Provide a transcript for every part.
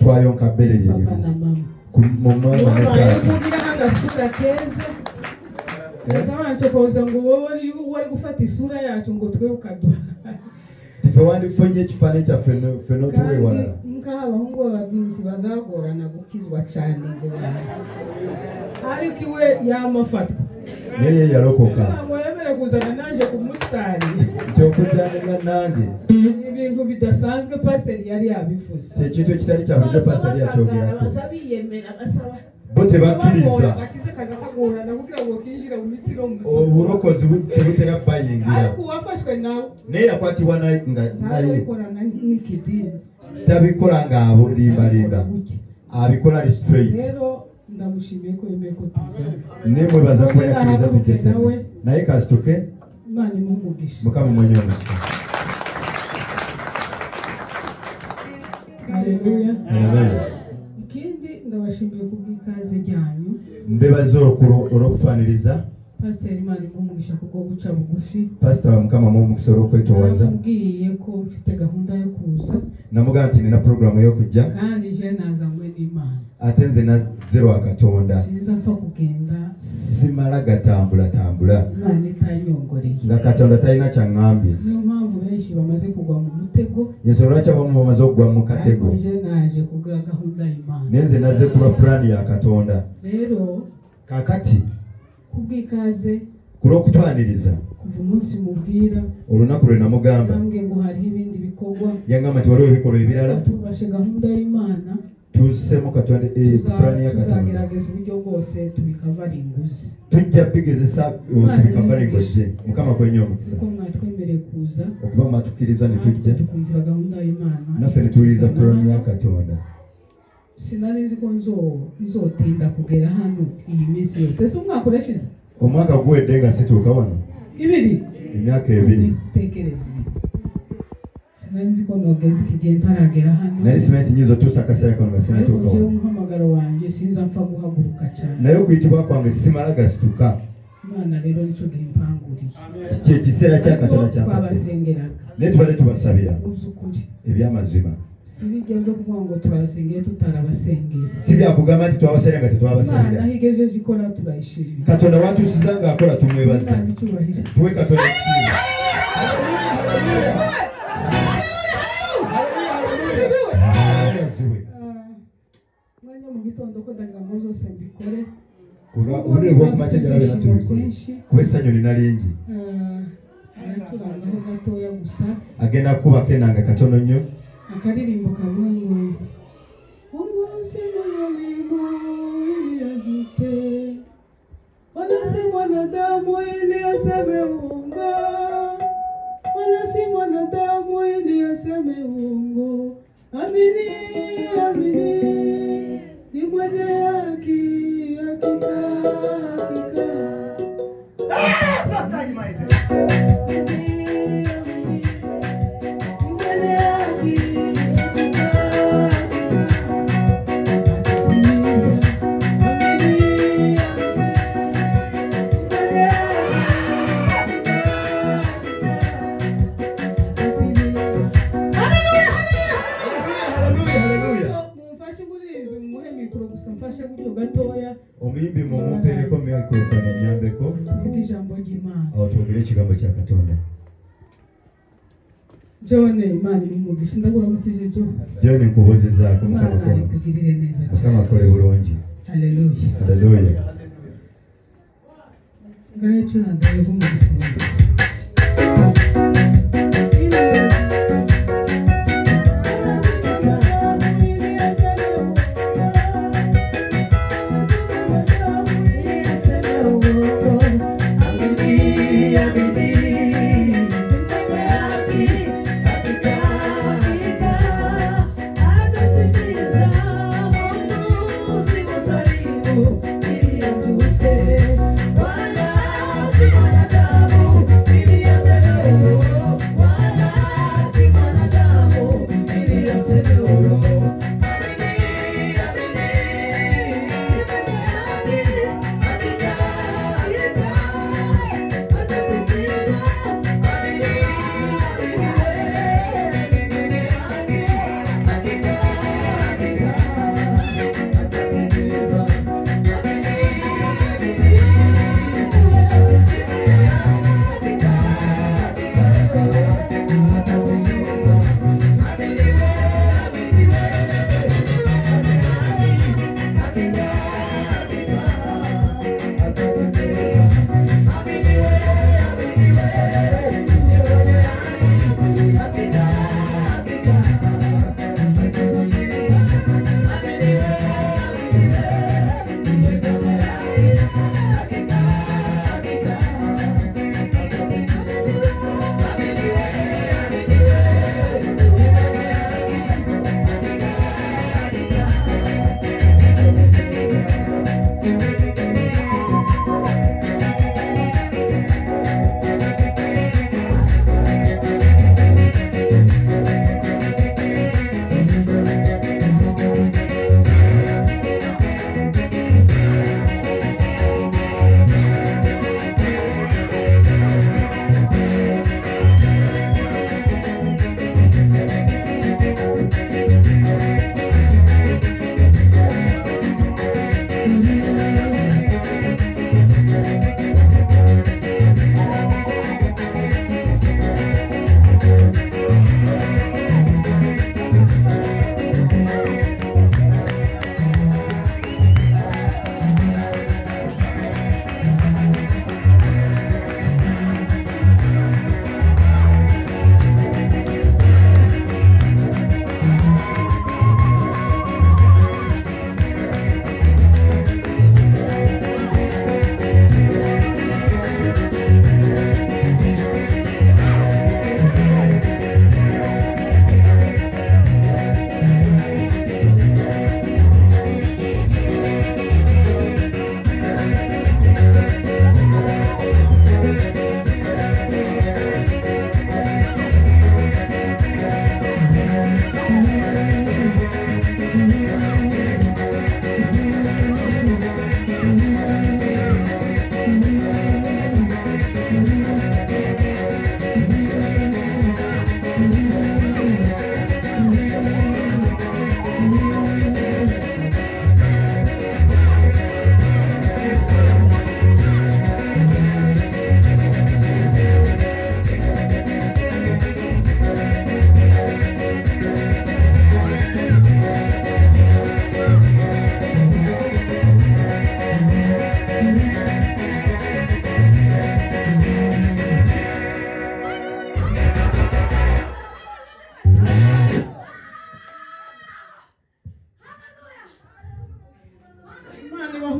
Twayonka bbere lye Papa limu. na mama. Ku mu mama ne Wabaye taata. kugira agasura keza. Utabancokoza ngo wowe wari gufata isura yacu ngo twe ukaduha. Tife wandifunye ekifaananyi kyaffe ffe n'otuweewala. Kandi nk'aho abahungu b'ababyizi bazagorana gukizwa cyane ngo ariko iwe yamafatwa. Naye ye yalokoka. Ntabwo yemere kuzana naje ku musitari. Nti okujjanira nange. Ibintu bidasanzwe pasiteri yari yabivuze. Kye kintu ekitali kya bulijjo pasiteri yakyogerako. Baza biyemera basaba. Bo tebakkiriza. Agakiza kaza kagorana kugira ngo kinjire mu mitsi no mu musoro. Obulokozi tebutera bayingira. Ariko uwafashwe nawe. Naye yakwatibwa naye. Ntabikorana n'ikidini. Tabikola ng'abulimbalimba. Abikola ali straight. Rero ndamushimiye ko yemeye ko tuzana. Nemwebaza kuba yakkiriza tujje ffenna. Naye kasituke. Imana imuhe umugisha. Mukama mwenye omugisha. Haleluya. Haleluya. Ikindi ndabashimiye kubw'ikaze ryanyu. Mbebaza olw'okutwaniriza. Pasiteri Imana imuhe umugisha kubwo guca bugufi. Pasita wa Mukama amuhe omukisa olw'okwetoowaza. Namubwiye ko mfite gahunda yo kuza. Namugamba nti nina puroguramu y'okujja. Kandi nje nazanywe n'Imana. Ate nze nazze lwa Katonda. Sinza mpfa kugenda. Simala gatambulatambula. Imana itanyongoreye. Nga Katonda talina kyaŋŋambye. Niyo mpamvu benshi bamaze kugwa mu mutego. Ensonga lwaki abamu bamaze okugwa mu katego. Ariko nje naje kubwa gahunda y'Imana. Naye nze nazze kulwa pulaani ya Katonda. Rero kaakati kubw'ikaze kulw'okutwaniriza. Kuva umunsi mubwira. Olunaku lwe namugamba. Yambwiye ngo hariho ibindi bikorwa. Yangamba nti waliwo ebikolwa ebirala. Tubashe gahunda y'Imana. Tussemu Katonda pulaani ya Katonda. Tuzagerageza uburyo bwose tubikavaringuze. Tujja bigezesa tubikavaringuze. Mukama kwenye omukisa. Kuko mwatwemereye kuza. Okuba mwatukkiriza ne tujja. Tukumvira gahunda y'Imana. Naffe ne tuwuliriza pulaani ya Katonda. Sinari nzi ko nzotinda kugera hano iyi minsi yose. Ese umwaka urashize? Omwaka guwedde nga situuka wano. Ibiri? Emyaka ebiri. Tekereza ibiri. Sinari nzi ko nogeza iki gihe ntaragera hano. Nari simanyi nti nnyinza otuusa akaseera kano nga sinnatuuka Ariko wano. njyewe umuhamagaro wanjye sinza mpfa guhaguruka cyane. Naye okuyitibwa kwange simala gasituka. Imana rero nicyo gihe impanguriye. Kye kiseera kya Katonda Ariko kyampadde. twabasengeraga. Naye tubadde tubasabira. Mu by'ukuri. Eby'amazima. Si bijya byo kuvuga ngo turabasengeye tutarabasengeye. Si byakugamba nti twabasabira nga tetwabasabira. Imana aho igejeje ikora turayishimira. Katonda watuusiza ng'akola tumwebaza. Imana icyubahiro. Tuwe Katonda ekitiibwa. Mwanya mu gitondo ko ndagira ngo zose mbikore. Obudde bw'okumakya njagala byonna tubikole. Kuba essanyu nina lingi. Araturangaho gatoya gusa. Agenda kukubako ennanga katono nnyo. Akaririmbo kavuga ngo Mungu si mwanadamu ili ajute, wala si mwanadamu ili aseme uongo, wala si mwanadamu ili aseme uongo. Amini, amini, ni mwenye haki, hakika, hakika. Mwenye haki, hakika, Omuyimbi mumumpeereko microphone ennyambeko. Tuvuge ijambo ry'Imana. Awo twogere ekigambo kya Katonda. John, Imana imuhe umugisha. Ndakuramukije John. John nkubuuzizaako Mukama Imana akuwe omukisa. ikugirire neza cyane. Mukama akole bulungi. Haleluya. Haleluya. Ngaho curanga yego mu gusenga. Wala si mwanadamu.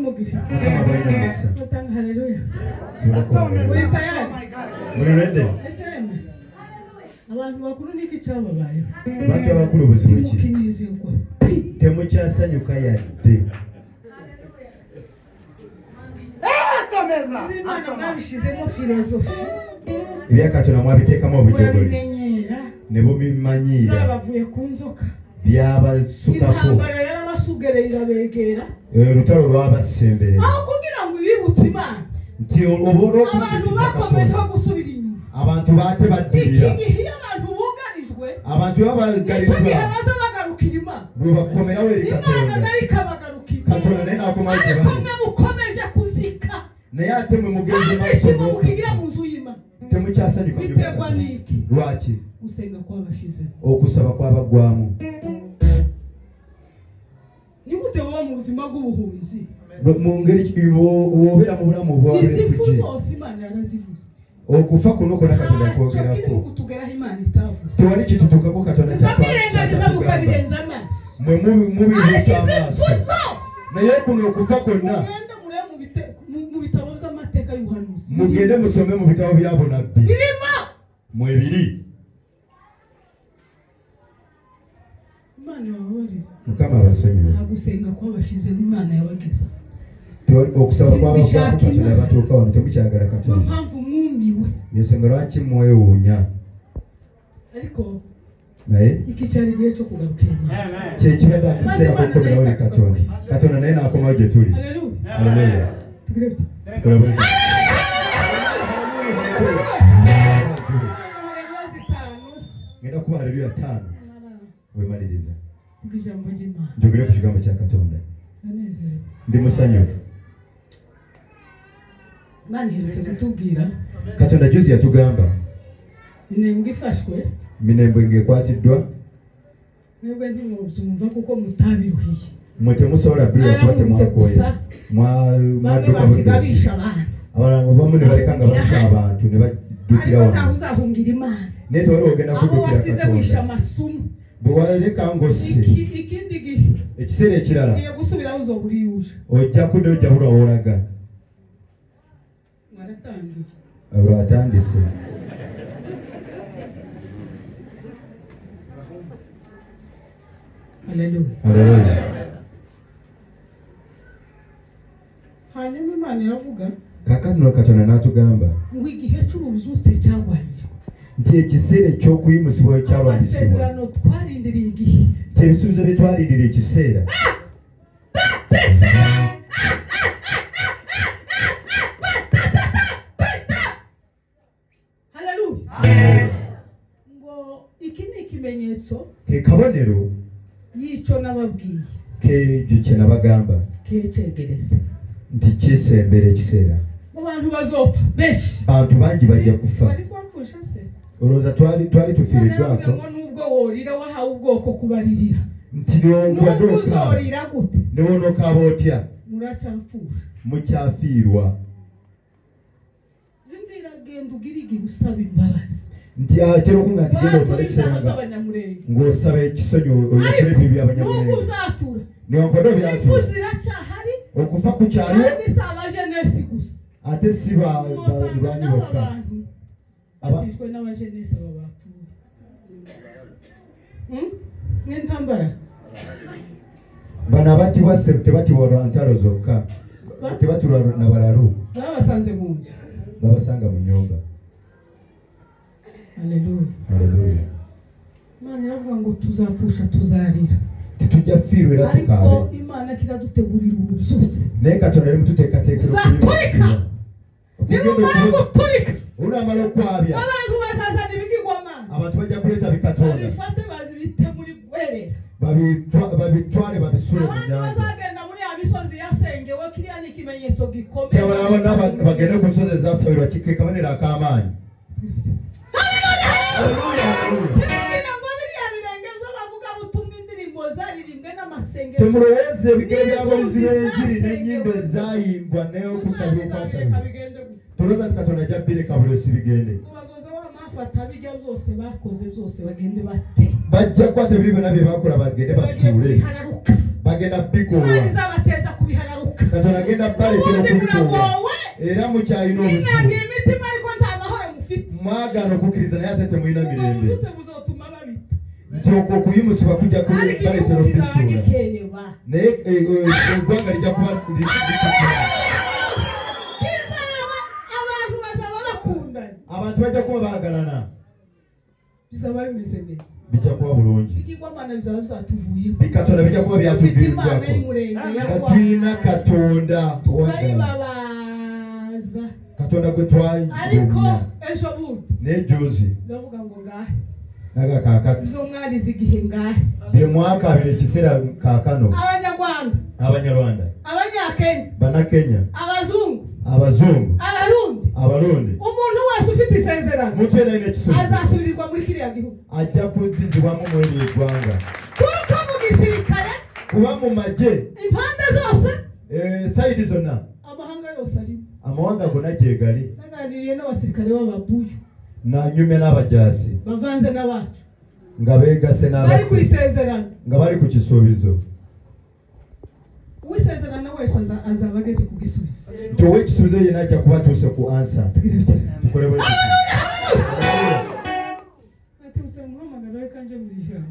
umugisha. Mukama abalina omukisa. Batanga haleluya. Sobola kuba Uri tayari? Muli ready? Ese yemwe, abantu bakuru niki cyababayeho? Bantu abakulu buzibu ki? Ntimukinezerwa. Temukyasanyuka yadde. Imana mwabishizemo filozofi. Ebya Katonda mwabiteekamu obujogoli. Murabimenyera. Ne bubimanyiira. Zabavuye ku nzoka. Byabasukako. Intambara yarabasugereye irabegera. Olutalo lwabasemberera. Aho kugira ngo ibibutse Imana. Nti obona abantu bakomeje gusubira inyuma. Abantu baate baddirira. Iki gihe iyo abantu bugarijwe, abantu baba nicyo gihe baza bagarukira Imana. Bwe bakomerawo eri Katonda. Imana nayo ikabagarukira. Katonda naye n'akomawo gye Ariko bali. mwe mukomeje kuzika. Naye ate mwe mugenzi Nta byishimo mukigira mu nzu y'Imana. Temukyasanyuka. Biterwa n'iki? Lwaki? Gusenga kwabashizemo. Okusaba kwabaggwamu. Ni gute woba mu buzima bw'ubuhunzi? Mu ngeri wobeera mu bulamu bwa Izi mfu refugee. zose Imana yarazivuze. Okufa kuno kwonna Katonda Ntacyo kirimo akwogerako. kutugeraho Imana itavuze. Tewali kitutuukako Katonda Tuzamwirengagiza mukabirenza amaso. Mwe mubibuusa Ariko izi amaaso. mfu zose. Naye kuno okufa kwonna. Mugende murebe mu bitabo by'amateka y'ubuhanuzi. Mugende musome mu bitabo bya bunnabbi. Birimo. Mwebiri. Imana ibababarire. Mukama abasonyiwe. Nta gusenga kwabashizemo Imana yabageza. Okusaba kwabagwako Katonda yabatuuka wano temukyagala Katonda. Niyo mpamvu mwumiwe. Ensonga lwaki mwewuunya. Ariko naye iki cyari igihe cyo kugarukira Imana. Kye kibadde akaseera k'okukomerawo eri Katonda. Katonda naye n'akomawo gye tuli. Haleluya. Haleluya. Tugire tuti. Tukole bwe tuti. Haleluya zitanu. Ngenda kuba haleluya ttaano. Wemaliriza. Ijambo ry'Imana. Njogere ku kigambo kya Katonda. Ndanezerewe. Ndi musanyufu. Imana iherutse kutubwira. Katonda juzi yatugamba. Minembwe ifashwe. Minembwe ng'ekwatiddwa. Mwebwe ntimubyumva kuko mutabiruhiye. Mwe temusobola bbirwa kuba temwakoye. Bamwe basiga bisha abantu. Abalala abamu ne baleka nga bassa abantu ne baddukira Ariko ntawe wano. uzahungira Imana. Naye tewali ogenda Aho kuddukira wasize wisha Katonda. amasumu. Bwe waleka ng'osse. Ikindi gihe. Ekiseera ekirala. Ngiye gusubiraho uzoba uriyuje. Ojja kudda ojja bulwa w'olaga. Mwaratangiye. Olwatandise. Haleluya. Haleluya. Hanyuma Imana iravuga. Kaakano Katonda n'atugamba. Ngo igihe cy'ububyutse cyarwanyijwe. Nti ekiseera eky'okuyimusibwa kyalwanyisibwa. Amasezerano twarindiriye igihe. Nti ebisuubizo bye twarindiriye ekiseera. Haleluya. Ngo iki ni ikimenyetso. Ke kabonero. Y'icyo nababwiye. K'ekyo kye nabagamba. Kecyegereze. Nti kisembera ekiseera. Mu bantu bazopfa benshi. Bantu bangi bajja kufa. Twari twapfusha se. Olowooza twali tufiiriddwako. Ngo nubwo worira wahawe ubwoko kubaririra. Nti newankubadde Nubwo okaaba. uzorira gute. Ne bw'onookaaba otya. Muracyapfusha. Mukyafiirwa. Zindira genda ugire igihe usaba imbabazi. Nti atera okunga nti genda otwale ekiseera Baturizaho nga z'abanyamurenge. ng'osaba ekisonyiwo oyatule Ariko ebibi by'abanyamurenge. nubwo uzatura. Newankubadde obyatura. Impfu ziracyahari. Okufa kukyaliwo. Kandi si abajenesi gusa. Ate si Mwosanga balwanyi n'aba bokka. bantu batishwe n'abajenesi aba bapfuye. N'intambara. Bano abattibwa tebattibwa lwa ntalo zokka. Tebattibwa na balalu. Babasanze mu nzu. Babasanga mu nnyumba. Haleluya. Haleluya. Imana iravuga ngo tuzapfusha tuzarira. Titujja fiirwa era Ariko tukaabe. Imana kiradutegurira ububyutse. Naye Katonda ali mututeekateekera Uzaturika. okuyimba. Nimumara guturika. Olunamala okwabya. Abantu bazazana ibigirwamana. Abantu bajja kuleeta bikatonda. Babifate bazibite muri bwerere. Babitwale babisule mu Abantu nnyanja. bazagenda muri ya misozi yasengewe kiriya ni ikimenyetso gikomeye. Abalala bagende ku nsozi ezasabirwa ke kabonero ak'amaanyi. Haleluya! Ntibabwira ngo biriya birenge by'abavugabutumwa indirimbo zaririmbwe n'amasengesho. Temulowooza ebigere by'ababuzi b'enjiri n'ennyimba ezaayimbwa n'okusabira okwasabirwa. Tolowooza nti Katonda ajja bbireka bulesi bigende. Bazoza bamafata bijya byose bakoze byose bagende bate. Bajja kukwata ebiri byonna bye bakola bagende basuule. Bagenda Bagenda bikoowa. Imana izabateza kubihararuka. Katonda agenda Egenda baleetera Ubundi okubituuka. muragowe. Era mukyalina obuzibu. Mwinangira imitima ariko nta mahoro mufite. Mwagaana okukkiriza naye ate temulina Ubwo mirembe. bubyutse buzotuma babita. Nti okwo okuyimusibwa kujja Ariko baleetera igihugu kizaba okubisuula. gikeye ba. Naye eggwanga lijja kuba Kizaba abantu bazaba bakundana. Abantu bajja kuba baagalana. Bizaba bimeze neza. Bijja kuba bulungi. Bigirwamana bizaba bizatuvuyemo. Bikatonda bijja kuba Dufite Imana byatuviiriddwako. y'umurenge Nga tulina Katonda owaddala. Tukayibabaza. Katonda gwe Ariko twagumya. ejo bundi Naye jjuuzi ndavuga ngo ngahe. naga kaakati. Izo mwarize igihe ngahe. Bye mwakaabira ekiseera kaakano. Abanyarwanda. Abanyarwanda. Abanyakenya. Bannakenya. Abazungu. Abazungu. Abarundi. Abarundi. Umuntu wese ufite isezerano. Omuntu yenna alina ekisuubizo. Azasubirizwa muri kiriya gihugu. Ajja kuddizibwamu mu eryo eggwanga. Kuko mu gisirikare. Kuba mu magye. Impande zose. Sayidi zonna. Amahanga yose arimo. Amawanga gonna gye gali. Naganiriye n'abasirikare b'ababuyu. Nanyumya n'abajaasi. Bavanze n'abacu. Nga beegasse n'abafu. Bari ku isezerano. Nga bali ku kisuubizo. Uwisezerano wese azaba ageze ku gisubizo. Nti ow'ekisuubizo yenna ajja kuba atuuse ku ansa. Tukole bwe tutyo. Naturutse mu muhamagaro reka nje mu ijambo.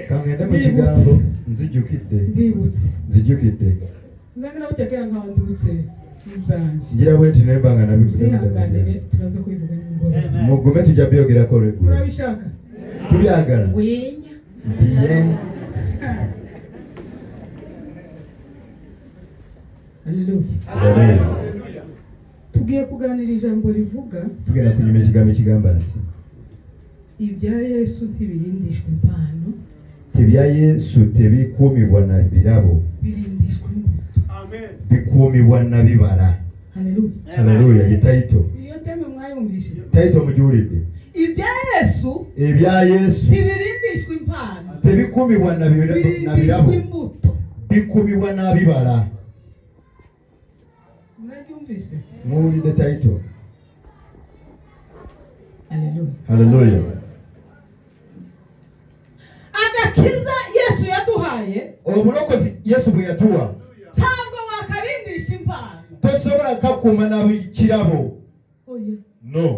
Kangende mu kigambo nzijukidde. Ndibutse. Nzijukidde. Nzange nabo cyakera nkaho ndibutse ibyanjye. Ngira bwe nti naye mbanga nabivuze. Muzihanganire turaza kubivuga nimugoroba. Mugume tujja byogerako olweggulo. Murabishaka? Tubyagala. Ngwenya. Ndiye. Haleluya. Haleluya. Tugiye kuganira ijambo rivuga. Tugenda kunyuma ekigambo ekigamba nti ibya Yesu ntibirindishwa impano. Ebya Yesu tebikuumibwa na birabo. Birindishwa imbuto. Amen. Bikuumibwa na bibala. Haleluya. Haleluya. Ye title. Iyo teme mwayumvise. Title mugiwulidde. Ibya Yesu. Ebya Yesu. Ntibirindishwa impano. Tebikuumibwa na birabo. Birindishwa imbuto. Bikuumibwa na bibala. Murabyumvise? Muwulidde title. Haleluya. Haleluya. Agakiza Yesu yaduhaye. Obulokozi Yesu bwe yatuwa. Ntabwo wakarindisha impano. Tosobola kakuuma na kirabo. Oya. No.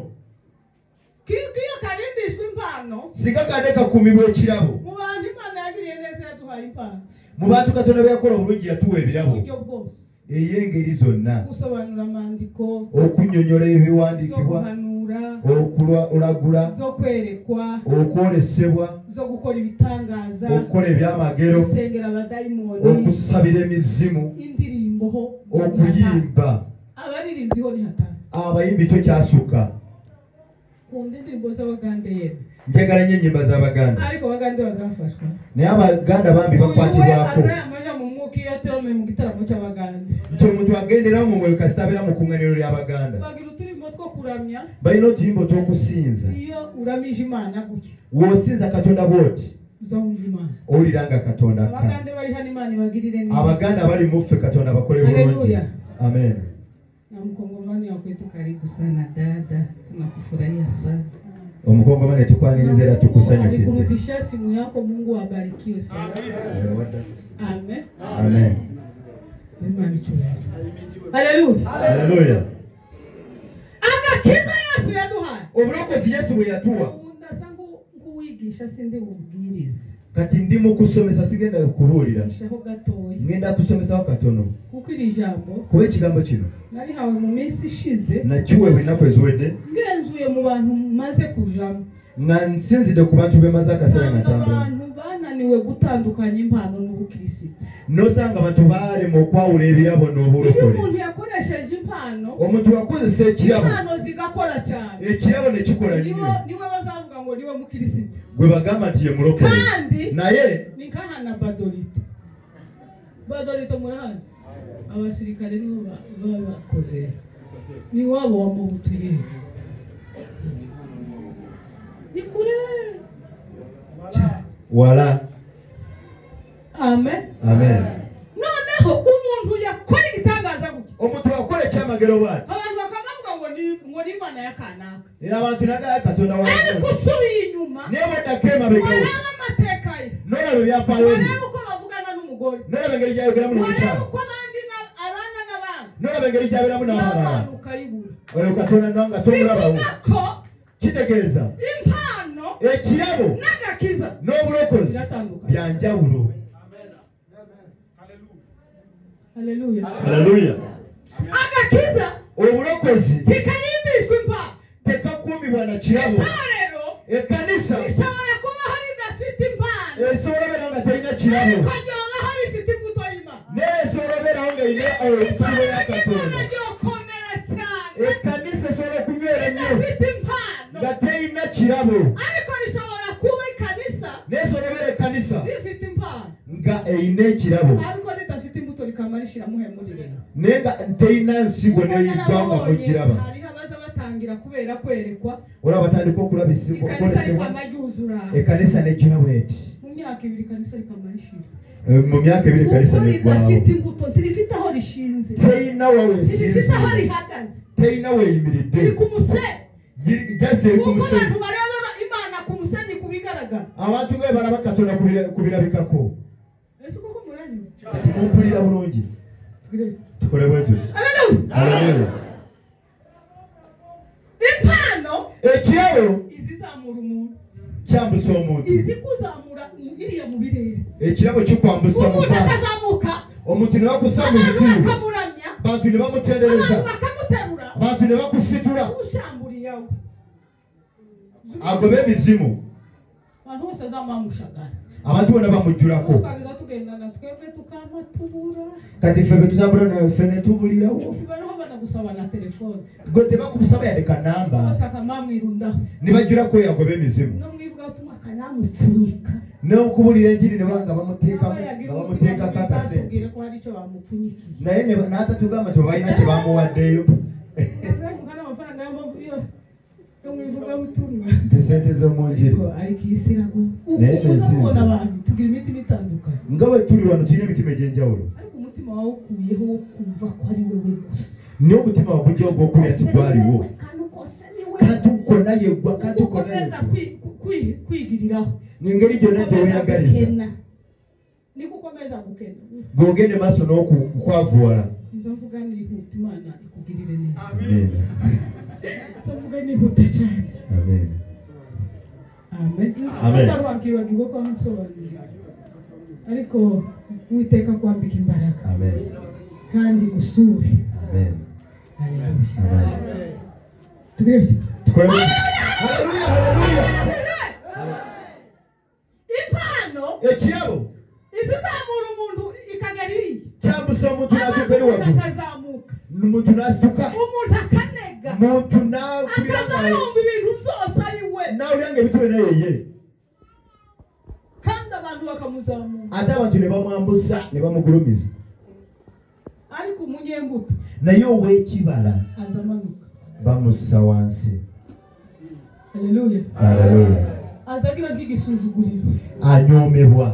Kuko iyo karindishwa impano. Singa kande kakuumibwa ekirabo. Mu bantu Imana yagiriye neza yaduhaye impano. Mu bantu Katonda be yakola obulungi yatuwa ebirabo. Uburyo bwose. Ey'engeri zonna. Gusobanura amandiko. Okunnyonnyola ebiwandiikibwa. Guhanura. Okulagula. Zo kwerekwa. Okwolesebwa. Zo gukora ibitangaza. Okukola ebyamagero. Gusengera abadayimoni. Okusabira emizimu. Indirimbo ho. Okuyimba. Abaririmbyi ho ni hatari. Abayimbi kyo kyasukka. Kunda indirimbo z'Abagande yemwe. Njagala nnyo ennyimba z'Abaganda. Ariko Abagande bazafashwa. Naye Abaganda bambi bakwatibwako. Uyu we azayamaja mu mwuka iyo ateramiye mu gitaramo cy'Abaganda. Nti omuntu agenderawo mu mwoyo kasita abeera mu kuŋŋaaniro ly'Abaganda. Bagira uturimbo two kuramya. Balina otuyimbo tw'okusinza. Iyo uramije Imana gutya. W'osinza Katonda bw'oti. Uzawumva Imana. Owulira nga Katonda akka. Abagande bali hano Imana ibagirire neza. Abaganda bali mu ffe Katonda bakole bulungi. Haleluya. Amen. Na mkongomani wa kwetu karibu sana dada, tunakufurahia sana. Omukongomani tukwaniriza era tukusanyukidde. Alikurudishia simu yako, Mungu abarikiwe sana. Amen. Amen. Imana icyubahiro. Haleluya. Haleluya. Agakiza Yesu yaduhaye. Obulokozi Yesu bwe yatuwa. Ndasa nkuwigisha sindi bubwirize. Kati ndi mu kusomesa sigenda kubuulira. Nshaho gatoya. Ngenda kusomesaho katono. Kuko iri jambo. Kuba ekigambo kino. Narihawe mu minsi ishize. Nakiweebwa ennaku eziwedde. Ngenzuye mu bantu maze kujamo. Nga nsinzidde ku bantu be maze akaseera nga ntambula. Abantu bananiwe gutandukanya impano n'ubukristo. Nosanga abantu baalema okwawula ebirabo n'obulokole. Iyo umuntu yakoresheje impano. Omuntu wakozesa ekirabo. Impano zigakora cyane. Ekirabo ne kikola nnyo. Niwe bazavuga ngo niwe mukristo. Gwe bagamba nti ye mulokole. Kandi naye ni nk'ahana Badolito. Badolito murahazi. Abasirikare nibo babakoze. Ni wabo wa Mobutu ye. Ni kure. Wala. Amen. Amen. Noneho umuntu yakora igitangaza gutya. Omuntu wakora ekyamagero bw'ati. Abantu bakavuga ngo ni Imana ya kanaka. Era abantu nagaya Katonda wa. Ariko usubiye inyuma. Naye bw'oddako emabega. Wareba amateka ye. N'olaba ebyafaayo bye. Wareba uko bavugana n'umugore. N'olaba engeri gy'ayogeramu n'omukyala. Wareba uko abandi abana Nolaba engeri gy'abeeramu n'abalala. N'abantu ukayibura. Oyo Katonda nanga tomulabawo. Bivuga ko Kitegeeza impano ekirabo n'agakiza n'obulokozi biratandukanye. bya njawulo. Haleluya. Haleluya. Agakiza Obulokozi ntikarindishwa impano. tekakuumibwa na kirabo. Itorero Ekkanisa rishobora kubaho ridafite impano, esobola obeerawo nga terina kirabo, ariko ryobaho rifite imbuto y'Imana. naye esobola obeerawo nga erina ensibo Itorero ya ry'Imana Katonda. ryokomera cyane Ekkanisa esobola okunywera nnyo ridafite impano, nga terina kirabo, ariko rishobora kuba ikanisa naye esobola obeera ekkanisa rifite impano, nga erina ekirabo, ariko ridafite imbuto rikama rishiramo hemurire. naye nga terina nsigo n'eyiggwa nga mugiraba. Hariho abaza batangira kubera kwerekwa, Olaba batandika okulabisibwa ikanisa okwolesebwa, rikama ryuzura. ekkanisa nejjula bweti. Mu myaka ibiri ikanisa rikama rishira. Mu myaka ebiri ekkanisa Kuko neggwawo. ridafite imbuto, ntirifite aho rishinze, Terina ntirifite aho wawesinzira, rihagaze, terina riri weeyimiridde, ku musenyi. jasi eri ku Kuko musenyi. abantu barebera Imana ku musenyi ku bigaragara. Abantu nga bwe balaba Katonda ku birabikako. Ese koko muranywa? Kati mumpulira bulungi. Tugire. Tukole bwe tuti. Haleluya. Haleluya. Impano Ekirabo izizamura umuntu, kyambusa omuntu. izikuzamura iriya mu birere. Ekirabo kikwambusa mu Umuntu bbanga. akazamuka, Omuntu ne bakussa mu abantu bitiibwa, bakamuramya, bantu ne bamutendereza, abantu bakamuterura, bantu ne bakusitula, ushamburiyeho agobe emizimu. abantu bose bazamushagara. Abantu bonna bamujjulako. Twageza tugendana twebwe tukama tubura. Kati ffe bwe tutambula nawe ffe ne tubulirawo. Bariho banagusaba na telefone. Gwe tebakusaba yadde kanamba, Bose akamamwirundaho. ne bajjulako yagoba emizimu. No mwivuga akanamupfunyika. N'okubulira enjiri ne banga bamuteekamu, Nawe yagira nga umutima bamuteekako mubi, akasente. ntatubwire ko hari icyo bamupfunyikiye. Naye n'atatugamba nti balina kye bamuwaddeyo. Azengukana amafaranga yo mu ivugabutumwa. Nti sente z'omu njiri. Ariko iyi si irago. Naye Uko ensi uzabona nziza. abantu tugira imitima itandukanye. Nga bwe tuli wano tulina emitima egy'enjawulo. Ariko umutima wawe ukuyeho wo kumva ko ari wewe gusa. Naye omutima wagujjawo gw'okulya nti gwaliwo. Kantu kose ni wewe. Kantu konna yeggwa, kantu konna Ukomeza yeggwa. kwigiriraho. Ng'engeri gyonna gye weeyagaliza. Gukena. Niko ukomeza gukena. Bw'ogenda maaso n'okwavuwala. Nza mvuga nihuta, Imana ikugirire neza. Amen. Nza mvuga nihuta cyane. Amen. Amen. Amen. Ntarwakibagirwa ko nsobanurira. Ariko Uwiteka akwambika imbaraga. Amen. Kandi gusure. Amen. Haleluya. Amen. Tugire bityo. Tukole. Haleluya, haleluya. Impano Ekirabo izizamura umuntu ikagera iriya. kyambusa omuntu n'atuuka eri Amaze umuntu waggulu. akazamuka. Omuntu n'asituka. Umuntu akanega. Muntu n'awulira Akaza nga- yumva ibintu byose ari we. n'awulira ng'ebintu byonna yeye. Kandi abantu bakamuzamura. Ate abantu ne bamwambusa ne bamugulumiza. Ariko umunyembuto Naye ow'ekibala aza amanuka. bamussa wansi. Haleluya. Haleluya. Aza agira nk'igisuzuguriro. Anyoomebwa.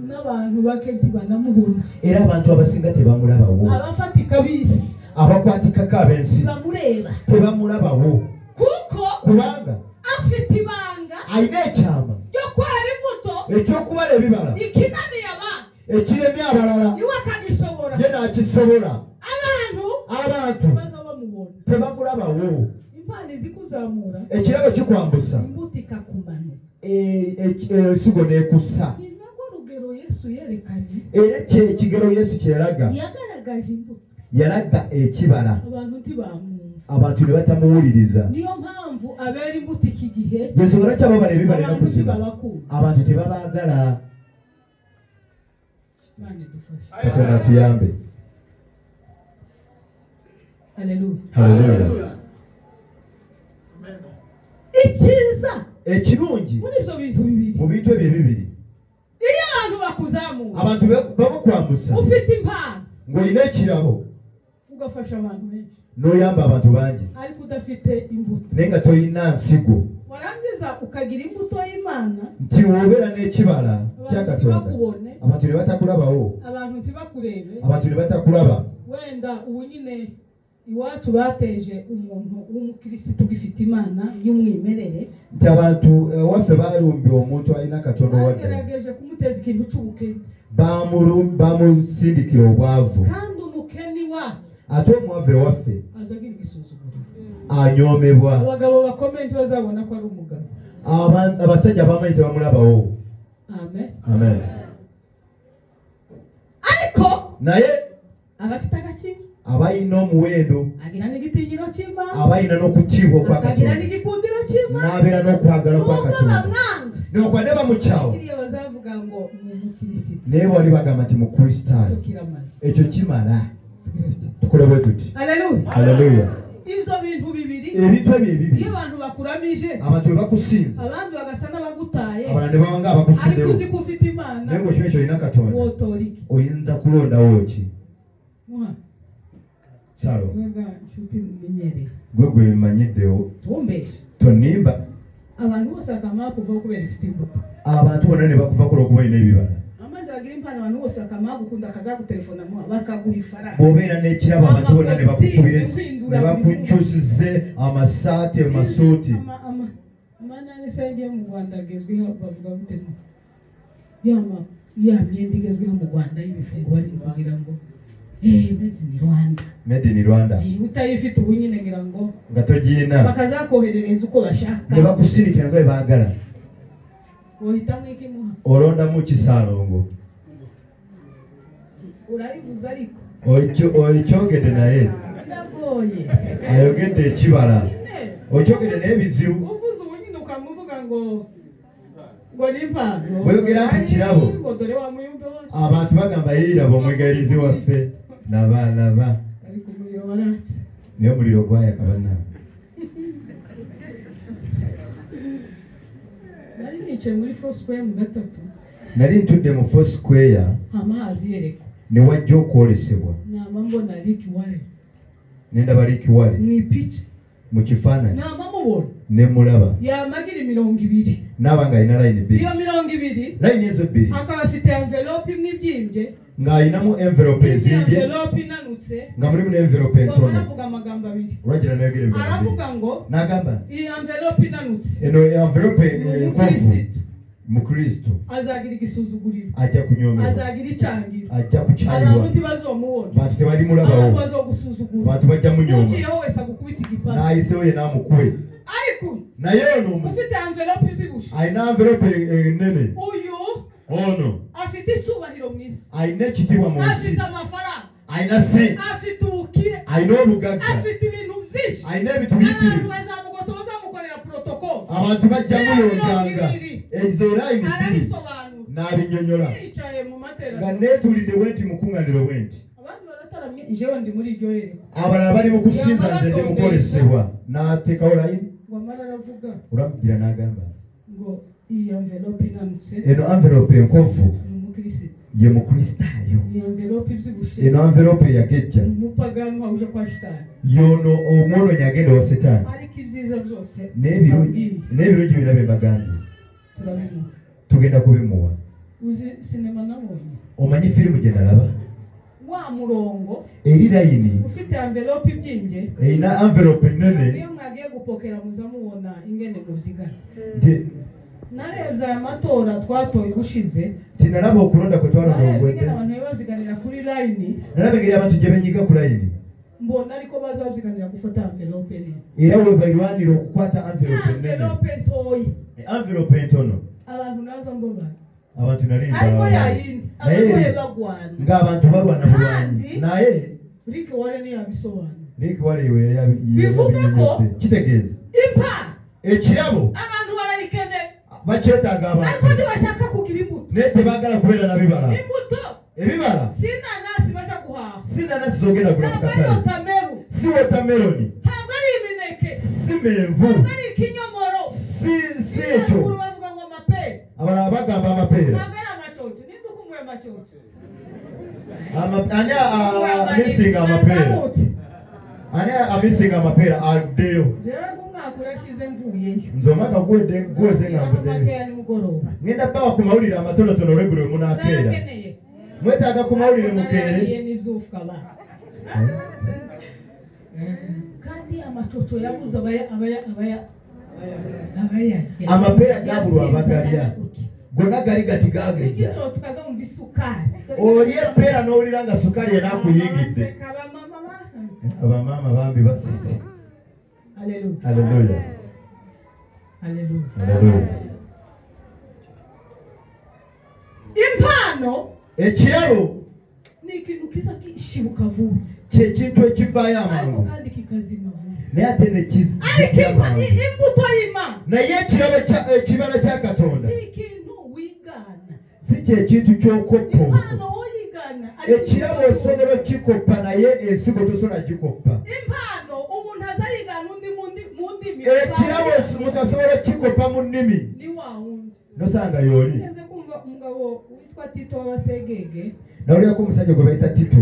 N'abantu bake ntibanamubona. Era abantu abasinga tebamulabawo. Abafatika b'isi Abakwatikako ab'ensi ntibamureba. tebamulabawo. Kuko Kubanga afite ibanga alina ekyama ryo kwera imbuto eky'okubala ebibala ikinaniye abandi, ekiremye abalala, iwe akagishobora. ye n'akisobola. Abantu Abantu baza bamubona. tebamulabawo. Impano izikuzamura, Ekirabo kikwambusa, imbuto ikakumanuka. ensigo n'ekussa. Ni narwo rugero Yesu yerekanye. Era kye kigero Yesu kye yalaga. Yagaragaje imbuto. Yalaga ekibala. Abantu ntibamwumva. Abantu ne batamuwuliriza. Niyo mpamvu abera imbuto iki gihe Yesu kyababala ebibala abantu ennaku zino. ntibabakunda. Abantu tebabaagala. Imana idufashe. Katonda atuyambe. Haleluya. Haleluya. Icyiza Ekirungi muri ibyo bintu bibiri, mu bintu ebyo bibiri, iyo abantu bakuzamura, abantu bamukwambusa, ufite impano, ng'olina ekirabo, ugafasha abantu benshi, n'oyamba abantu bangi, ariko udafite imbuto, naye nga tolina nsigo, warangiza ukagira imbuto y'Imana, nti w'obeera n'ekibala kya abantu Katonda, ntibakubone, abantu ne batakulabawo, abantu ntibakurebe, abantu ne batakulaba. wenda ubu nyine Iwacu bateje umuntu w'umukirisitu ugifite Imana y'umwimerere. Nti abantu ewaffe balumbye omuntu alina Katonda owadde. Bagerageje kumuteza ikintu c'ubukene. Bamusindikira obwavu. Kandi umukene wacu ate omwavu ewaffe azagira igisuzuguriro. Anyoomebwa. Abagabo bakomeye ntibazabona ko ari umugabo. Abasajja abamanyi tebamulabawo. Amen. Amen. Ariko naye abafite agaciro abalina omuwendo agira n'igitinyiro cy'Imana abalina n'okutiibwa okwa akagira Katonda n'igikundiro cy'Imana n'abeera n'okwagala kwa nubwo Katonda bamwanga newankubadde bamukyawa kiriya bazavuga ngo ni umukirisitu naye wali bagamba nti mukristaayo tukiramaze ekyo kimala tukole bwe tuti. Haleluya. Haleluya. Ibyo bintu bibiri ebintu ebyo ebibiri iyo abantu bakuramije abantu bwe bakusinza abandi bagasa n'abagutaye abalala ne baba nga ariko abakusuddewo uzi ko ufite Imana naye ng'okimanyi nti olina Katonda wotora iki oyinza kulondawo ki? Muha Salo wega nshuti mumenyereye gwe gwe mmanyiddewo tumbeshe tonimba abantu bose bakamara kuvaho kubera ifite imbuto abantu bonna ne bakuvako olw'okuba olina ebibala amazi bagira impano abantu bose bakamara gukunda akazagutelefona muha bakaguha ifaranga bw'obeera n'ekirabo abantu bonna ne bakukubira ne bakukyusize amasaati amasuuti amananisa yagiye mu Rwanda agezweho bavuga gute no ya myenda igezweho mu Rwanda y'ibifungo barimo kugira ngo made in Rwanda. Made in Rwanda. Utayifite ubu nyine ngira ngo nga togiina bakazakoherereza uko bashaka ne bakusindikira nga bwe baagala wohitamo iki muha olondamu ki Ssaalongo urabivuze ariko okyogedde naye biragoye ayogedde ekibala okyogedde naye bizibu uvuze ubu nyine ukamuvuga ngo ngo ni impano Bw'oyogera nti kirabo. Ngo dore wa muyumbe wacu abantu bagamba yiiraba omwegayirizi waffe laba laba ariko umuriro waratse naye omuliro gwayaka bannange nari nicaye muri Foursquare mu gatatu nali ntudde mu Foursquare amazi yerekwa ne wajja okwolesebwa nama mbona Rick Warren ne ndaba Rick Warren mu ipica mu kifaananyi nama mubona ne mulaba yamagira imirongo ibiri n'aba ng'alina layini bbiri iyo mirongo ibiri layini ezo bbiri akaba afite envelope imwe ibyimbye ng'alinamu envelope n'indi ezimbye envelope inanutse nga mulimu n'envelope ngo entono aravuga amagambo abiri olwagira n'ayogera ebigambo bibiri aravuga ngo n'agamba iyi envelope inanutse eno envelope ni enkovu umukirisitu mukristo azagira igisuzuguriro ajja kunyoomebwa azagira icyangiro ajja abantu kukyayibwa ntibazomubona bantu tebalimulabawo abantu bazogusuzugura bantu bajja munyooma uciyeho wese agukubita igipara n'ayisewo ye n'amukube ariko naye ono ufite envelope ibyibushe alina envelope ennene uyu ono afite icyubahiro mu isi alina ekitiibwa mu nsi afite amafaranga alina ssente afite ubukire alina obugagga afite ibintu byinshi alina ebintu abantu biyitirivu bazamugota bazamukorera protocol abantu bajja muyonjanga ezo layini bbiri arabisobanura n'abinyonyola yicaye mu nga materaniro neetuulidde bwe nti mu kuŋŋaaniro bwe nti abandi barataramye jewe ndi muri iryo yerekwa abalala bali mu kusinza nze ndi mu kwolesebwa n'ateekawo layini ngo amara aravuga olamugira n'agamba ngo iyi envelope inanutse eno envelope enkovu ni umukirisitu ye mukristaayo iyi envelope ibyibushe eno envelope eyagejja ni umupagani wahuje kwa shitani yono omwonoonyi agenda owa setaani ariko ibyiza byose n'ebirungi byonna bye mbagambye turabimuha tugenda kubimuwa uzi sinema nabonye omanyi firimu gye nalaba wa murongo eri layini ufite envelope ibyimbye erina envelope ennene iyo mwagiye gupokera muza mubona ingene muzigana nti narebye aya matora twatoye ubushize nti nalaba okulonda kwe twalonda narebye obugwedde ingene abantu baziganira kuri layini nalaba engeri abantu gye benyiga ku layini mbona ariko baza baziganira gufata envelope nini era we balwanira okukwata envelope ennene envelope ntoyi envelope entono abantu naza mbona abantu nali ariko mbalaba yayindi Naye abantu eri- bagwana ng'abantu balwana bulwanyi Kandi- naye Rick Warren yabisobanura Rick Warren we Bivuga ko- kitegeeza impano ekirabo abantu barayikeneye bakyetaaga ariko abantu ntibashaka kugira imbuto naye tebaagala kubeera na bibala imbuto ebibala si inanasi baja guhaha si nanasi zogenda gula mu ntabwo ari katale wotameru si wotameloni ntabwo ari imineke si menvu ntabwo ari ikinyomoro si ekyo haruguru bavuga ngo amapera abalala bagamba amapeera ntabwo ari amacoco ninde ukunguye amacoco ani amisinga amapeera ani amisinga amapeera aluddeyo jewe umwaka urashize mvuyeyo nze omwaka guwedde guweze nga nvuddeyo makeya nimugoroba ngenda bawa ku mawulire amatonotono olweggulo lwe munaakeera narakeneye mwetaaga ku mawulire mukeere naragiye n'ibyufwa ba Kandi amacoco yabuze abaya abaya abaya abayarya. Amapeera gabulwa abagalya. Gonna gali gati gagejja. Igito tukaza mu bisukari. Oli epeera n'owulira nga sukaali enaakuyingidde. Baseka abamama ba. Abamaama bambi basisi. Haleluya. Haleluya. Haleluya. Haleluya. Impano Ekirabo ni ikintu kiza kishibuka vuba kyekintu ekivaayo ariko amangu kandi kikazima vuba. Naye ate ne Ariko kizikira amangu. imbuto y'Imana Naye ekirabo ekibala kya Katonda si ikintu wigana. Si kyekintu ky'okoppa Impano obuko. woyigana ariko Ekirabo osobola okukikoppa naye ensigo tosobola gikoppa. Impano umuntu azarigana undi mu ndimi. Ekirabo omuntu asobola okukikoppa mu nnimi. Ni wa wundi. Nosanga y'oli. Nigeze kumva umugabo witwa Tito w'Abasegege. Nawulirako omusajja gwe bayita Tito.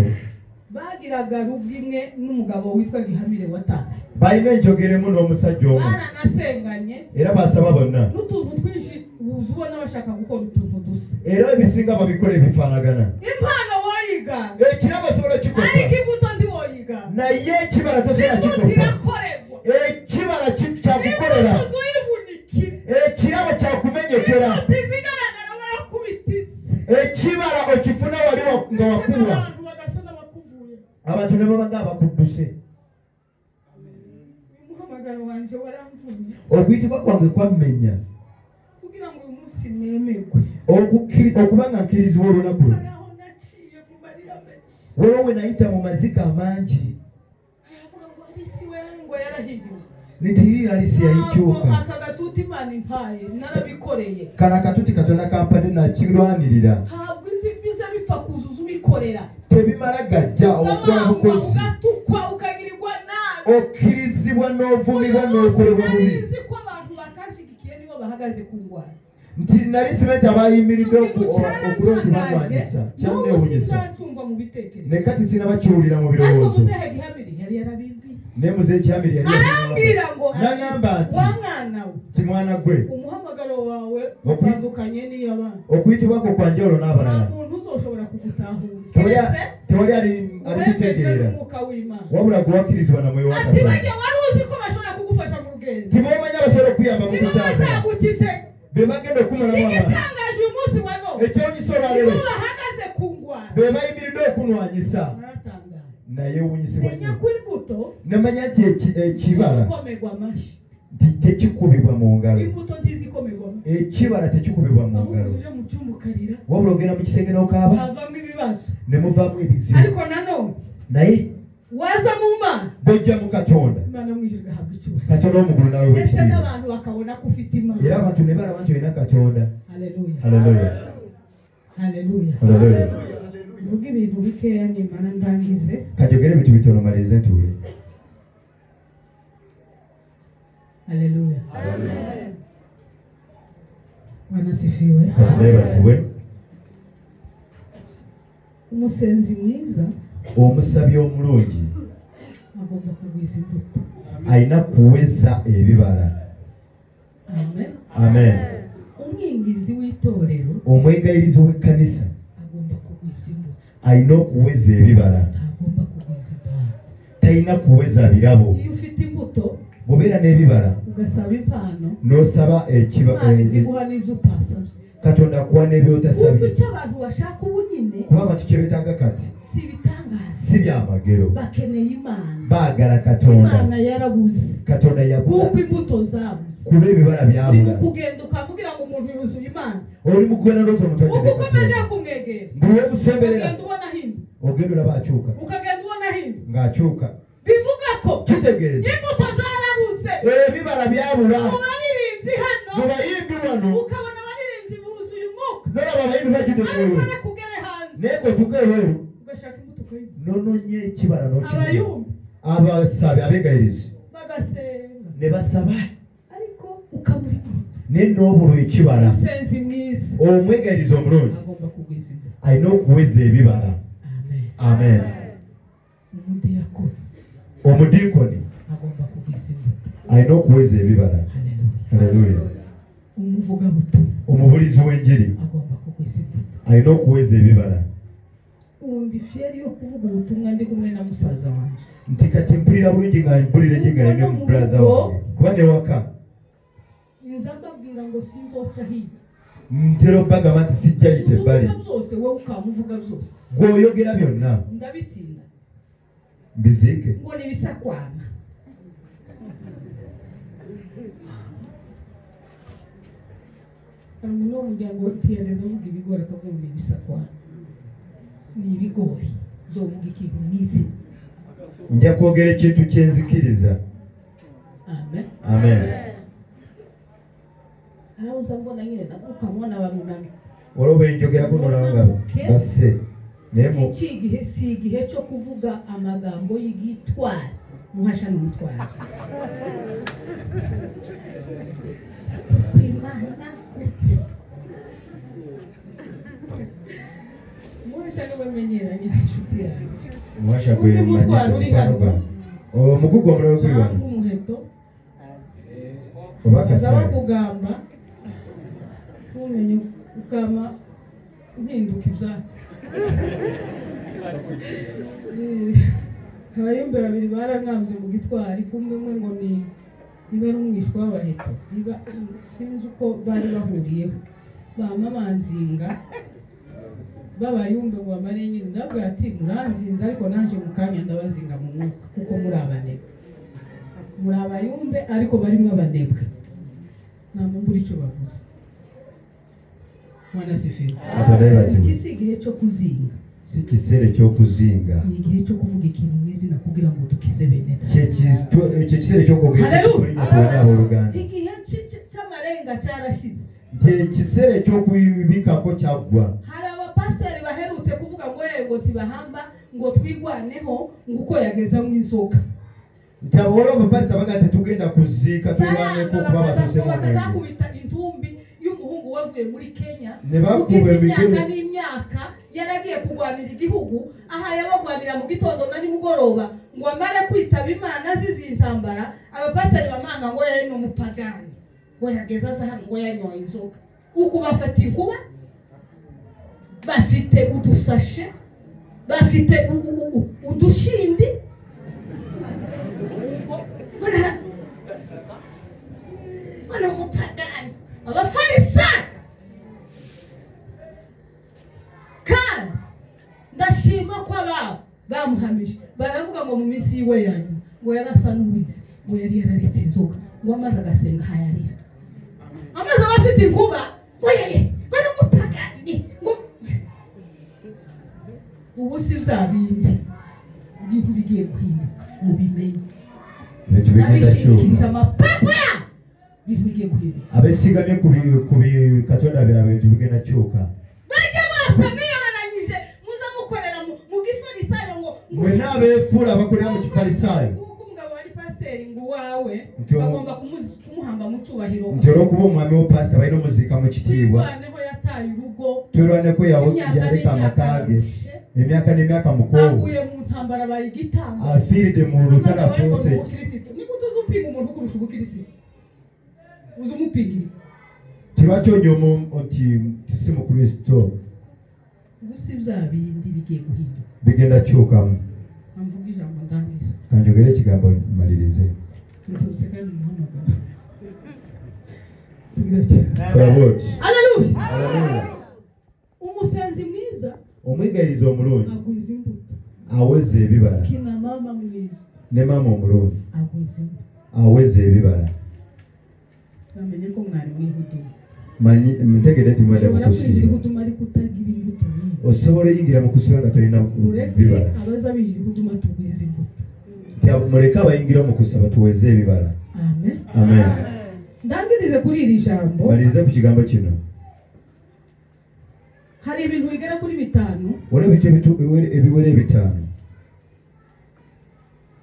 Bagiraga rugo imwe n'umugabo witwa Gihamire watatu. Balina enjogeremu n'omusajja omu. Baranasenganye. Era basaba bonna. N'utuntu twinshi uza ubona bashaka gukora utuntu dusa. Era ebisinga babikola ebifaanagana. Impano woyigana. Ekirabo osobola okukikopa. Ariko imbuto ntiwoyigana. Naye ekibala tosobola Imbuto kukikopa. irakorerwa. Ekibala kyakukolera. Imbuto uzivunikira. Ekirabo kyakumenyekera. Imbuto izigaragara barakubititse. Ekibala okifuna wali nga wakuwa. Abantu bagasa n'abakuvuye. Abantu ne baba ng'abakudduse. Umuhamagaro wanje waramvunye. Okuyitibwa kwange kwammenya. Kugira ngo uyu munsi nemerwe. Okuba nga nkirizibwa olunaku luno. Hari aho naciye mu marira menshi. Waliwo we nayita mu maziga amangi. Aravuga ngo Alisi we ngo yarahiriwe. Nti hii Alisi Ntabwo yayikyuka. aka gatuti Imana impaye narabikoreye. Kano akatuti Katonda kampadde nakirwanirira. Ntabwo izi biza bipfa kuzuza ubikorera. Tebimala gajja okukola bukozi. Ugatukwa ukagirirwa nabi. Okkirizibwa n'ovumibwa Uyu munsi n'okolebwa bubi. narizi ko abantu batashigikiye nibo bahagaze ku ngwara. Nti nali simanyi nti abayimiridde Ikintu okuba nti balwanyisa. cyarantangaje n'ubu Kyanneewuunyisa. sinzacumva mu bitekerezo. Ne kati sinabakiwulira mu Ariko birowoozo. muzehe Gihamire yari yarabimbwiye. Ne muzehe Gihamire yali Arambwira ngo N'agamba nti, wa mwana we, nti mwana gwe, umuhamagaro wawe utandukanye n'iy'abandi. Okuyitibwa kwo kwa njawulo n'abalala. Nta muntu uzoshobora kugutahura. Keretse Tewali wemejwe alikutegeera. n'umwuka w'Imana. Wabula gwe wakkirizibwa na Mwoyo wa Ati Katonda. bajya wari uzi ko bashobora kugufasha mu rugendo. Tibomanya basobola okuyamba mu Nibo kutambula. bazagukite. Be bagenda okumalamu amaanyi. Igitangaje uyu munsi wa none. Ekyewuunyisa olwaleero. Nibo bahagaze ku ngwara. Be bayimiridde okunwanyisa. Baratangaye. Naye ewuunyisibwa Menya nnyo. ko imbuto Namanya nti ekibala ntizikomerwa amashyi. nti tekikubibwa mu ngalo. Imbuto ntizikomerwa amashyi. Ekibala tekikubibwa mu Ahubwo ngalo. uje mu cyumba ukarira, Wabula ogenda mu kisenge n'okaaba, havamo ibibazo. ne muvaamu ebizibu. Ariko nanone Naye waza mu Mana, bw'ojja mu Katonda, Imana mu ijuru igahabwa icyubahiro. Katonda w'omuggulu nawe Ndetse w'ekitiibwa. n'abantu bakabona ko ufite Imana. Era abantu ne balaba nti olina Katonda. Haleluya. Haleluya. Haleluya. Haleluya. Mvuge ibintu bikeya nimara ndangize. Kanjogere ebintu bitono malirize ntuule. Haleluya. Bwana asifiwe. Katonda yeebazibwe. Umusenzi mwiza Omusabi omulungi agomba kugwiza imbuto. alina kuweza ebibala. Amen. Amen. Umwingizi w'itorero Omwegayirizi w'ekkanisa agomba kugwiza imbuto. alina okuweza ebibala. Ntagomba kugwiza impano. Talina kuweza birabo. Iyo ufite imbuto Bw'obeera n'ebibala ugasaba impano, n'osaba Imana iziguha n'ibyo utasabye. Katonda akuwa n'ebyotasabye. Kuko icyo abantu bashaka ubu nyine Kuba abantu kye beetaaga kati si ibitangaza. si byamagero. Bakeneye Imana. Baagala Katonda. Imana yarabuze. Katonda yabula. Kuko imbuto zabuze. Kuba ebibala Uri mu byabula. kugenda ukamubwira ngo umuntu yuzuye Imana. Oli mu kugenda n'olowooza omuntu Uko ajjudde ukomeje Katonda. kumwegera. Buli lw'omusemberera, Ukagenda ubona ahinduka. ogenda olaba akyuka. Ukagenda ubona ahinduka. Ng'akyuka. Bivuga ko Kitegeeza. imbuto zarabuze. Ebibala byabula. Mu baririmbyi hano, Mu bayimbi wano, ukabona abaririmbyi buzuye umwuka. n'olaba abayimbi bajjudde Ariko omwoyo. reka ugere hanze. Naye k'otuuka ebweru, Ugashaka imbuto ukayibura. n'onoonya ekibala n'okibula. Abayumbi Abasabi abeegayirizi bagasenga. ne basaba. Ariko ukabura imbuto. Naye n'obulwa ekibala. Umusenzi mwiza Omwegayirizi omulungi agomba kugwiza imbuto. alina okuweza ebibala. Amen. Amen. Umudiyakoni Omudiikoni agomba kugwiza imbuto. alina okuweza ebibala. Haleluya. Haleluya. Umuvugabutumwa Omubulizi w'enjiri agomba kugwiza imbuto. alina okuweza ebibala. Ubu ndi fier yo kuvuga ubutumwa ndi kumwe na musaza wanjye. Nti kati mpulira bulungi nga mpulira enjigale ne Kuko no mu brother rugo wange kuba ne waka nza mbabwira ngo sinzoca hirya. Ntera obbagamba nti sijja yita ebbali. Uvuga byose wowe ukamuvuga byose. Gw'oyogera byonna. Ndabitsinda. Mbiziike. Ngo ni ibisakwama. Hari umuntu wo mu muryango utiyageza avuga ibigori akavuga ngo ni ibisakwama. Ni ibigori. Uzovuga ikintu mu izina. Nja kwogera ekintu kye nzikiriza. Amen. Amen. Arabuza mbona nyine ukamubona barunamye. Waliwo be njogerako n'olaba nga basse. Naye mu Iki gihe si igihe cyo kuvuga amagambo y'igitwari. Muhasha n'umutwari. Imana. Muhasha niwe menyeranye n'inshuti yanjye. Muhasha Undi gwe mutwaro uri hano. Omugugu omulala guli wano. Cyangwa umuheto. Oba Baza kasaale. bakugamba ntumenye ukama uhinduka ibyatsi. Abayumbe babiri barankambye mu gitwari, kumbe umwe ngo ni niba ari umwishwa w'abaheto, niba sinzi uko bari bahuriyeho, bama banzinga b'abayumbe ngo bamare nyine. Ndabwira ati muranzinze ariko naje mu kanya ndabazinga mu mwuka kuko muri abanebwe, muri abayumbe ariko barimo abanebwe, nta mpamvu icyo bavuze. Mwana sifiwe. Katonda yeebazibwe. Iki si igihe cyo kuzinga. Si kiseera eky'okuzinga. Ni igihe cyo kuvuga ikintu mu izina kugira ngo dukize bene data. Kye kiseera eky'okwogera Haleluya. ekintu tuwone abooluganda. Igihe cy'amarenga cyarashize. Nti ekiseera eky'okubikako kyaggwa. Hari abapasiteri baherutse kuvuga ngo yego ntibahamba ngo twigwaneho ngo uko yageza mu izoka. Nti abawala abapasita bagamba tetugenda kuziika tulwaneko Baranga kuba batuuse mu mwenge. bakazakubita intumbi y'umuhungu wavuye muri Kenya. Ne bakuba Ugize emigere. imyaka n'imyaka yaragiye kurwanira igihugu, aha yabagwanira mu gitondo na nimugoroba ngo amare kwitaba Imana azize intambara. Abapasiteri bamanga ngo yari ni umupagani, ngo yageze aza hano ngo yanyoye inzoga. Uku bafata inkuba, bafite udusashe, bafite udushindi. Bora umupagani, abafarisayo. Kandi ndashima ko ababo bamuhamije, baravuga ngo mu minsi yiwe ya nyuma ngo yarasa n'uwize, ngo yari yararetse inzoga, ngo amaze agasenga hayarira, amaze aba afite inkuba, ngo yeye ngo ni umupagani, ngo ubu si bya bindi, ibintu bigiye guhinduka, mubimenye. Ebintu bigenda Nabishingikirije kyuka. amapapa ya ibintu bigiye guhinduka. Abesigamye ku katonda byabwe ebintu bigenda kyuka. Bajya basa niyoberanyije, muza mukorera mu gifarisayo ngo Mwenna abeefuula abakolera mu kifarisayo. Kuko umugabo wari pasiteri ngo uwawe Nti bagomba kumuhamba mu cyubahiro. Nti olw'okuba omwami wo pasita balina omuziika mu kitiibwa. Twirwaneho yataye urugo. Twirwaneko Imyaka yaleka n'imyaka amaka ge. ararushe. Emyaka n'emyaka mukoowu. Aguye mu ntambara bayigitambo. Afiiridde mu lutalo Amaze bari ngo afuuse. ni umukirisitu. Ni gute uza upinga umuntu ukurusha ubukirisitu? Uza umupingira. Lwaki onyooma nti si mukristo? Ubu si bya bindi bigiye guhinduka. Bigenda kyukamu. Amvuga ijambo ndangiza. Kanjogere ekigambo mmalirize. Ntuze kandi muhamagara. Tugira tuti. Kola bw'oti. Haleluya. Haleluya. Umusenzi mwiza Omwegayirizi omulungi agwiza imbuto. aweza ebibala. Kina mama mwiza Ne maama omulungi agwiza imbuto. aweza ebibala. Bamenye ko mwari mwihuduma. Manyi ntegedde nti mubadde Ushobora kwinjira mukusiiba. ihuduma ariko utagira imbuto nyinshi. Osobola oyingira mu kusiiba nga tolina Mureke bibala. abaza binjira ihuduma tugwize imbuto. Nti muleke abayingira mu kusaba tuweze ebibala. Amen. Amen. Ndangirize kuri iri jambo. Malirize ku kigambo kino. Hari ibintu bigera kuri bitanu. Waliwo ebintu ebiwera ebitaano.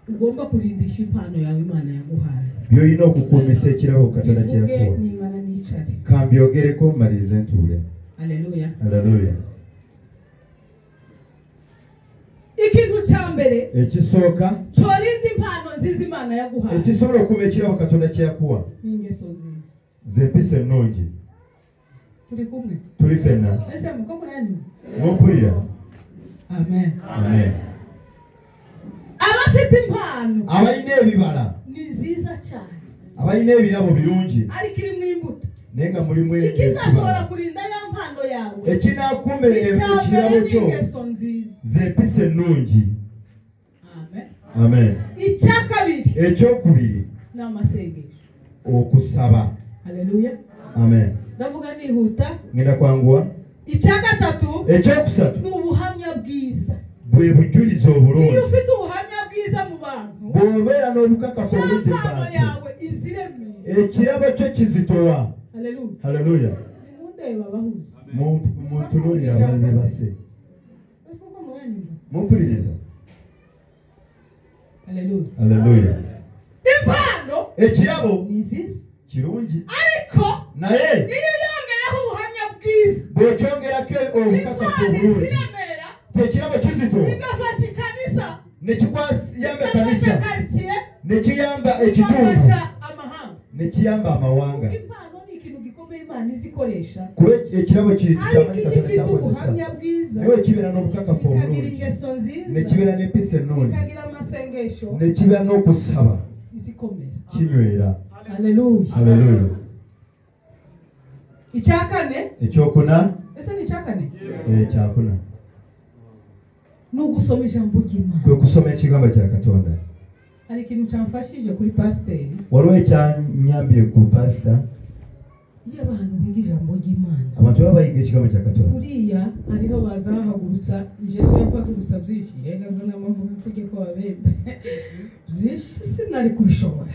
Ugomba kurindisha impano yawe Imana yaguhaye. By'olina okukuumisa ekirabo Katonda kye Bivuge yakuwa. nimara nicare. Kambyogereko mmalirize ntuule. Haleluya. Haleluya. Ikintu cya mbere ekisooka cyorinda impano nziza Imana yaguhaye. Ekisobola okukuuma ekirabo Katonda kye yakuwa. Ni ingeso nziza. Ze mpisa ennungi. Turi kumwe. Tuli ffenna. Ese muko muranyuma? Mumpulira? Amen. Amen. Abafite impano abalina ebibala ni nziza cyane, abalina ebirabo birungi, ariko irimo imbuto naye nga mulimu ikizashobora kurinda ya mpano yawe ekinaakuuma ekirabo kyo ingeso nziza z'empisa ennungi. Amen. Amen. Icya kabiri ekyokubiri ni amasengesho, okusaba. Haleluya. Amen. Ndavuga nihuta. Ngenda kwanguwa. Icya gatatu ekyokusatu ni ubuhamya bwiza, bwe bujulizi obulungi. Iyo ufite ubuhamya bwiza mu bantu, bw'obeera n'obukakafu obulungi mu bantu, yawe iziremeye, ekirabo kyo kizitowa. Haleluya. Haleluya. Nimundeba abahuza, muntunuulira abaali bebase, mumpuliriza. Haleluya. Haleluya. Impano ekirabo ni nziza kirungi, ariko naye iyo yongeyeho ubuhamya bwiza, bw'okyongerako obukakafu obulungi, ekirabo kizitowa, bigafasha ikanisa, nekiyamba ekanisa, nekiyamba ekitundu, nekiyamba amawanga. Impano ni ikintu gikomeye Imana izikoresha, kuba ekirabo kyamanyi Katonda kyakozesa, naye ekibeera n'obukakafu obulungi, nekibeera n'empisa ennungi, nekibeera n'okusaba, kinywera. Haleluya. Haleluya. Icya kane, ekyokuna, ese ni icya kane? Ekyakuna ni ugusoma ijambo ry'Imana, kwe kusoma ekigambo kya Katonda. Hari ikintu cyamfashije kuri pasiteri, waliwo ekyanyambye ku pasita. Iyo abantu biga ijambo ry'Imana, abantu baba bayiga ekigambo kya Katonda, kuriya hariho bazahagurutsa, jewe yampagurutsa byinshi, jewe n'amavuga kujya ko babembe byinshi sinari kubishobora,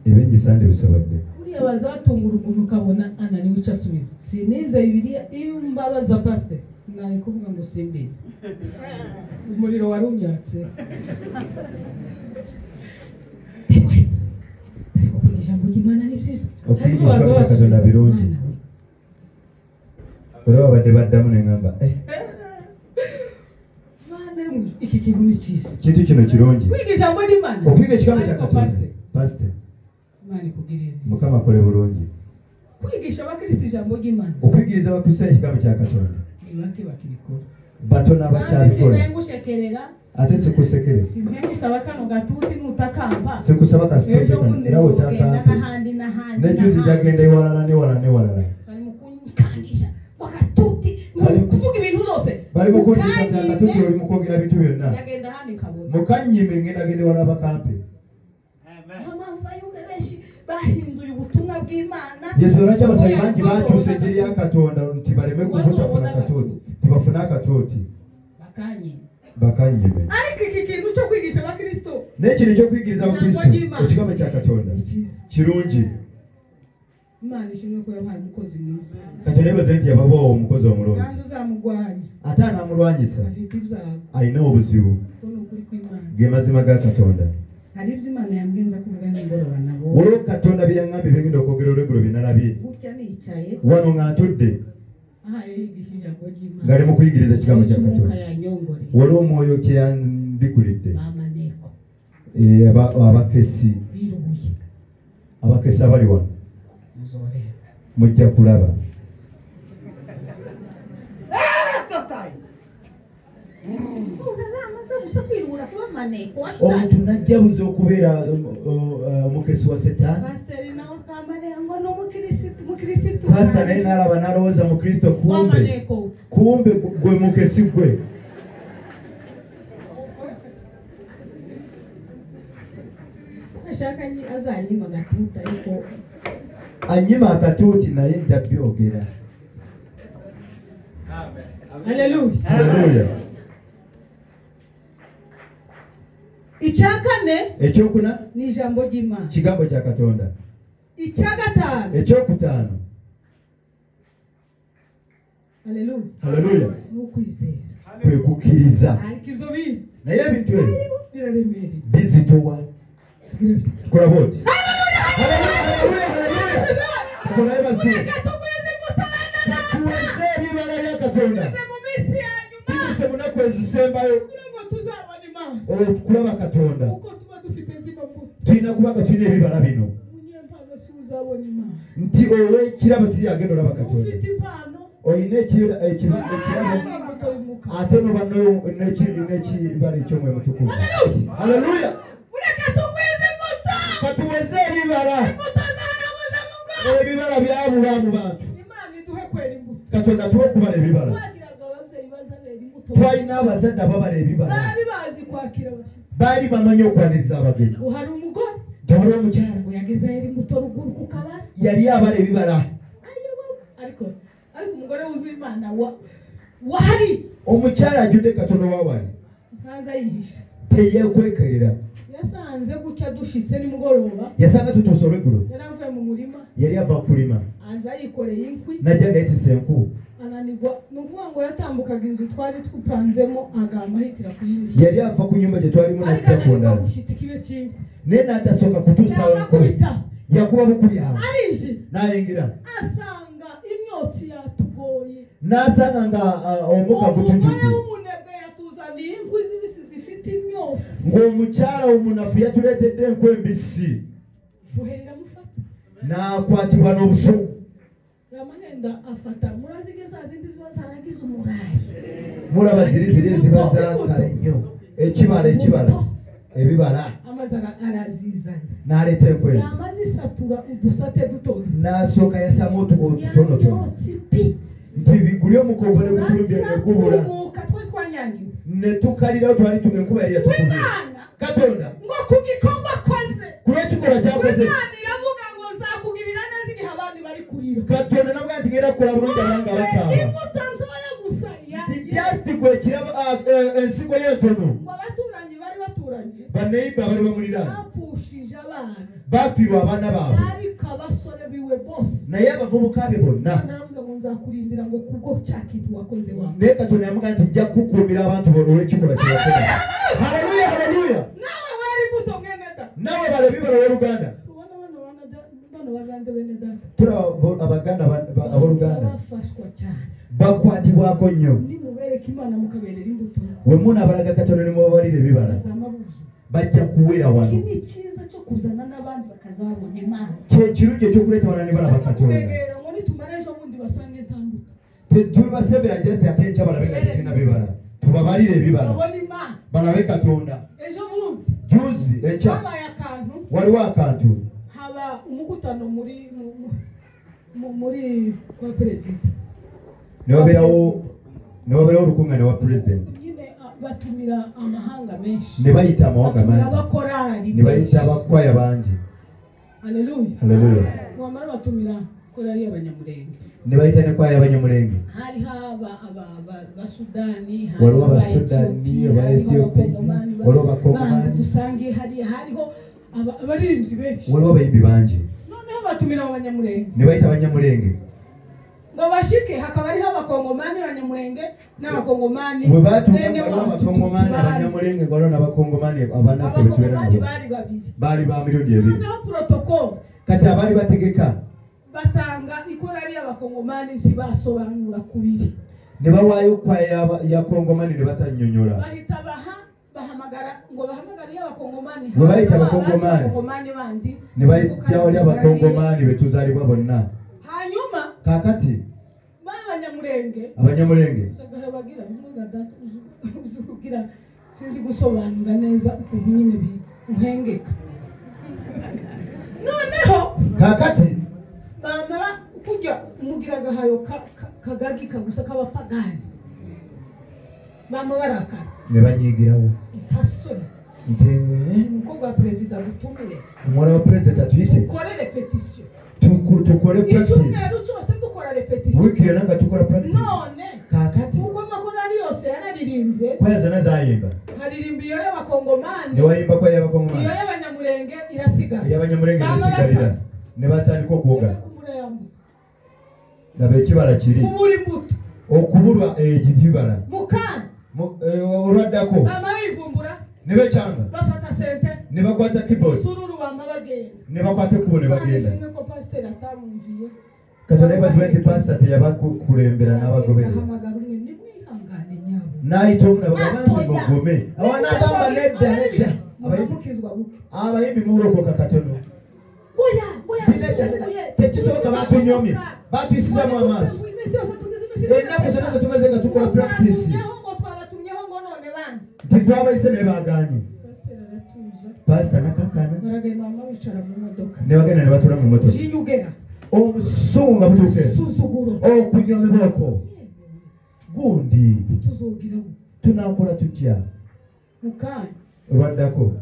ebingi sande bisobodde. Kuriya bazatungura umuntu ukabona ananiwe icyo asubiza. Sinize Bibiliya, iyo mbabaza pasiteri sinari kuvuga ngo simbizi, umuriro wari unyatse. Ariko kwiga ijambo ry'Imana ni byiza, okwiga ekigambo kya Katonda birungi. Olaba badde baddamu ne ŋŋamba iki kintu ni cyiza, kintu kino kirungi, kwiga ijambo ry'Imana, okwiga ekigambo kya Katonda. Pasiteri, Imana ikugirire neza, Mukama akole bulungi. Kwigisha abakristo ijambo ry'Imana, okwigiriza abakristo ekigambo kya Katonda, ni bake bakibikora, batono abakyabikola. Simpengusekerera, ate sikusekereza, simpengusaba kano gatuti nutakamba, sikusaba kasituti era otakampe, nejuzi njagenda ewalala newalala newalala, bali mu kunkangisha wakatuti, kuvuga ibintu byose, bali mu kunkangisha akatuti, oli mu kwogera bintu byonna, ndagenda handi nkabona mukanyime ngenda ewalala bakampe. Mpamvu bayumbe benshi bahinduye ubutumwa bw'Imana. Yesu lwaki abasabi bangi bakyusa engeri ya Katonda nti baleme kubutafuna katuuti, tibafune akatuuti, bakanyime. Ariko iki kintu cyo kwigisha abakristo, n'ekintu cyo kwigiriza abakristo ekigambo kya Katonda kirungi. Imana ishimwe ko yabahaye umukozi mwiza. Katonda yebaze nti yababawo omukozi omulungi, kandi uzamugwanya, ate anamulwanyisa afite ibyago, alina obuzibu. Ni ukuri kw'Imana, ge mazima ga Katonda. Hari ibyo Imana yambwiye kuvuga nimugoroba nabo, waliwo Katonda bye yaŋŋambye byengenda okwogera olweggulo bye nalabye. Gutya nicaye wano nga ntudde, ahaye yigisha ijambo ry'Imana, ng'ali mu kuyigiriza ekigambo kya Katonda, waliwo omwoyo kye yambikulidde, bamaneko abakesi biruhuye, abakesi abali wano mujja kulaba. Omuntu najjabuza okubeera omukesi wa Setaani. Pasita naye n'alaba n'alowooza mu Kristo, kumbe kumbe gwe mukesi gwe. Anyima akatuuti naye nja byogera. Haleluya. Haleluya. Icya kane, ekyokuna ni ijambo ry'Imana, kigambo kya Katonda. Icya gatanu, ekyokutaano. Haleluya. Haleluya. Ni ukwizera, kwe kukkiriza. Ariko ibyo bintu, naye ebintu ebyo biraremereye, bizitowa. Kola bw'oti. Haleluya, haleluya, haleluya. Katonda yeebazibwe. Tuweze ebibala bya Katonda, tuguse mu nnaku ezisembayo okulaba Katonda. Tulina kuba nga tulina ebibala bino, nti ow'ekirabo si yagenda olaba Katonda, olina ekirabo Ate noba n'ekibala eky'omwoyo mutukuvu. Haleluya. Mureke tugwize imbuto. Katuweze ebibala. Imbuto zarabuze mu bwoko. Ebibala byabula mu bantu. Imana iduhe kwera imbuto. Katonda tuwe okubala ebibala. Twagiraga ababyeyi baza bera imbuto. Twalina abazadde ababala ebibala. Bari bazi kwakira abashyitsi. Baali bamanyi okwaniriza abagenyi. Hari umugore. Tewali omukyala. Ngo yageze ahera imbuto ruguru ku kabari. Yali abala ebibala. Ariko umugore wuzuye Imana wahari. Omukyala ajjudde Katonda w'abantu. Nsanze ayihisha. Teyekwekerera. Yasanze gutya dushitse nimugoroba. Yasanga tutuuse olweggulo. Yari avuye mu murima. Yali ava kulima. Aza yikoreye inkwi. Najja nga yeetisse enku. Ananirwa, ni ukuvuga ngo yatambukaga inzu twari tupanzemo agamba ahitira ku yindi. Yali ava ku nyumba gye twalimu n'ajja ku ndala. Gushyitsa ikibe cy'inkwi. Naye n'atasooka kutuusa nkwi. Yakuba bukubi awo. Arinjira. N'ayingira. Asanga imyotsi yatugoye. N'asanga nga omukka gutujjudde. Umugore w'umunebwe yatuzaniye inkwi zibisi zifite imyotsi. Ng'omukyala omunafu yatuleetedde enku embisi. Ifuhe riramufata. N'akwatibwa n'obusungu. Yamagenda afata murazige za zindi ziba zaragize umurayi. Mulaba ziri ziri eziba zaakala ennyo. Ekibala ekibala. Ebibala. Amazi arazizana. N'aleeta enku ezo. Yamazisatura udusate duto duto. N'asooka yasamu otutonotono. Imyotsi pi. Nti biguli omukongo ne gutulumbye ne gubula. Twari twanyangiwe. Ne tukalirawo twali enkuba yali yatukubye. Katonda. Ngo ku gikorwa akoze. Ku lw'ekikolwa ky'akoze. Imana iravuga ngo nzakugirira neza igihe abandi bari kurira. Katonda navuga nti ngenda kukola bulungi abanga bakaaba. Imbuto ntoya gusa. Just gwe kiraba ensigo y'entono. Ngo abaturanyi bari baturanye. Baneiba bari bamuliraanye. Bapfushije abana. Bafiirwa abaana baabwe. Ariko abasore biwe bose. Naye abavubuka be bonna. Naravuze ngo nzakurindira ngo kubwo cya kintu wakoze wawe. Naye Katonda yamugamba nti nja kukuumira abantu bo olw'ekikolwa kye wakola. Haleluya, haleluya. Nawe wera imbuto mwene data. Nawe bala ebibala ow'oluganda. Tubona bano baganda bene data. Tulaba abaganda abooluganda. Bafashwa cyane. Bakwatibwako nnyo. Nimubereka Imana mukaberera imbuto. We munaabalaga Katonda ne mubabalira ebibala. Bajja kuwera wano. Iki ni cyiza cyo kuzana n'abandi bakazabona Imana. Kye kirungi eky'okuleeta wano ne balaba Katonda. Kubegera ngo nitumara ejo bundi basange nta mbuto. Tetubasembera just ate enkya balabe nga tetulina bibala. Tubabalire ebibala. Babone Imana. Balabe Katonda. Ejo bundi. Juzi enkya. Habaye akantu. Waliwo akantu. Haba umukutano muri muri kwa perezida. Ne wabeerawo olukuŋŋaana wa pulezidenti. Batumira amahanga menshi. Ne bayita amawanga mangi. Abakorali. Ne bayita abakwaya bangi. Haleluya. Haleluya. Wamara batumira korali y'abanyamulenge. Ne bayita ne kwaya y'abanyamulenge. Hariho Abasudani, waliwo Abasudani, aba Ethiopia, waliwo Abakongomani. Dusange hariho abaririmbyi benshi. Waliwo abayimbi bangi. Noneho batumira abanyamulenge. Ne bayita abanyamulenge. Ngo bashike hakaba hariho abakongomani abanyamulenge n'abakongomani. Bwe batuuka waliwo abakongomani abanyamulenge waliwo n'abakongomani abannaffe be tubeera nabo. Bari babiri. Baali ba mirundi ebiri. Noneho protocol. Kati abaali bategeka. Batanga ikorali y'abakongomani ntibasobanura kubiri. Ne bawaayo kwaya ya Kongomani ne batannyonnyola. Bahita bahamagara ngo bahamagare y'abakongomani. Bwe bayita abakongomani bandi. Ne bayita wali abakongomani be tuzaalibwa bonna. Hanyuma kaakati abanyamulenge abanyamulenge bagira bimwe data uzugira sinzi gusobanura neza ukuntu nyine uhengeka. Noneho kaakati bamara kujya mugira agahayo kagagika gusa k'abapagani bama barakara ne banyigirawo ntasoni nti umukobwa wa perezida gutumire umwana wa perezida atuyite dukore repetition tukore practice icyumweru cyose dukora repetition wiki yonna nga tukora practice. None kaakati kuko amakorali yose yararirimbye kwaya zonna zayimba haririmba iyo y'abakongomani ne wayimba kwaya y'abakongomani iyo y'abanyamulenge irasigara iy'abanyamulenge irasigarira ne batandika okuwogana. Laba ekibala kiri kubura imbuto okubulwa ebibala mukanya olwaddako bama bivumbura ne bekyanga bafata sente ne bakwata keyboard sururu bama bagenda ne bakwata ekkubo ne bagenda. Ishimwe ko pasiteri atabumviye. Katonda yeebazibwe nti pasita teyabakulembera n'abagoberera. Ahamagara umwe nimwihangane nyabo. N'ayita omu n'abagamba nti mugume. Awo n'agamba nedda nedda. Abayimbi muwulokoka katono. Tekisoboka batunyomye batuyisizaamu amaaso. Ennaku zonna ze tumaze nga tukola practice. Nti twabayise naye bagaanye. Pasita nakakana. Baragenda bama bicara mu modoka. Ne bagenda ne batuula mu motoka. Jinyugera. Omusungu nga butuuse. Suzuguro. Okunyomebwa okwo. Gundi. Tuzogirawo. Tunaakola tutya? Mukanya. Olwaddako.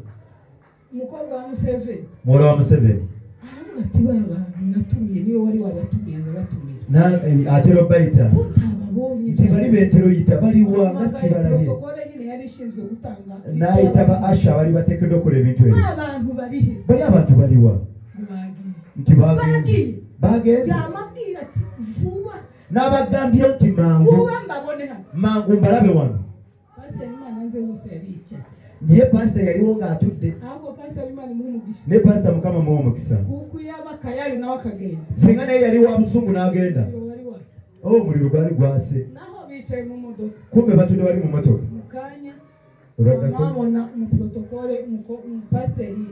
Umukobwa wa Museveni. Muwala wa Museveni. Aravuga ati ba bantu natumiye niwe wari wabatumiye azabatumira. Atera obayita. Kutababonye. Nti bali bentera oyita baliwa nga sibalabye. Protokole nyine yari ishinzwe gutanga. N'ayita ba Asha bali bateekeddwa okukola ebintu ebyo. Abantu barihe? Bali abantu baliwa? Bagiye. Nti bagenze. Bagenze. Yamabwira ati vuba. N'abagambira nti mangu. Vuba mbabone hano. Mangu mbalabe wano. Pasiteri Imana nziyo zose yari yicaye. Naye pasiteri yaliwo ng'atudde. Ariko pasiteri Imana imuha umugisha. Naye pasiteri Mukama amuha omukisa. Kuko yaba akayayu nawe akagenda. Singa naye yali wa busungu n'agenda. Omuliro gwali gwase. Naho bicaye mu modoka. Kumbe batudde wali mu motoka. Mu kanya. Olwaddako. Mwabona mu protokole pasiteri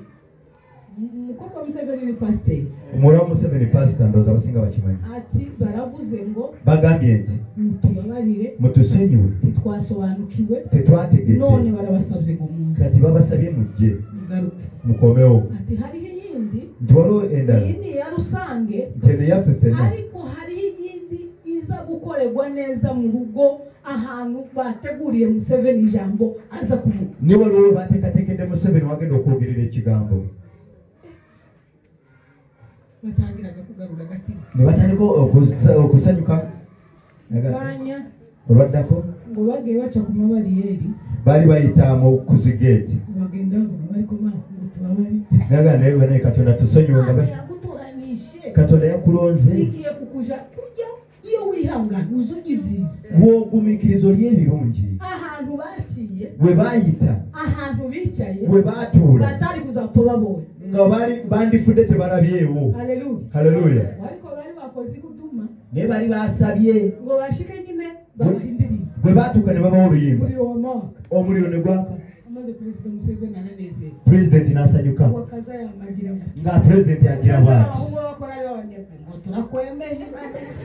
umukobwa wa Museveni ni pasiteri. Omuwala wa Museveni pasita ndowooza abasinga bakimanyi. Ati baravuze ngo bagambye nti mutubabarire, mutusonyiwe, titwasobanukiwe, tetwategedde, none barabasabye ngo muze. Kati babasabye mujje mugaruke, mukomewo. Ati hariho iyindi nti waliwo endala, iyi ni iya rusange, nti eno yaffe ffenna, ariko hariho iyindi iza gukorerwa neza mu rugo ahantu bateguriye Museveni ijambo aza kuvuga. Ni waliwo bateekateekedde Museveni wagenda okwogerera ekigambo. Batangiraga kugarura agatima. Ne batandika okusanyuka. Kanya olwaddako ngo bagiye baca ku mabariyeri, baali bayita mu kuzigeeti, bagenda bavuga bariko mana ngo tubabari. Naga naye banaye Katonda tusonyiwe nga yagutoranyije. Katonda yakulonze. Igiye kukuja kurya iyo wihangana uzurya ibyiza. Bw'ogumiikiriza olya ebirungi. Ahantu baciye, we bayita, ahantu bicaye, we baatuula, batari kuzapfa babonye, nga bali bandifudde tebalabyewo. Haleluya. Haleluya. Ariko bari bakoze ihuduma, naye bali basabye ngo bashike nyine babahindiriye. Bwe baatuuka ne babawa oluyimba, umuriro wamawaka, omuliro ne gwaka. Amaze Perezida Museveni aranezerwa, Pulezidenti n'asanyuka, wakaza yamagira nga pulezidenti agira bw'ati. Ahubwo bakora ari abanebwe ngo turakwemeje.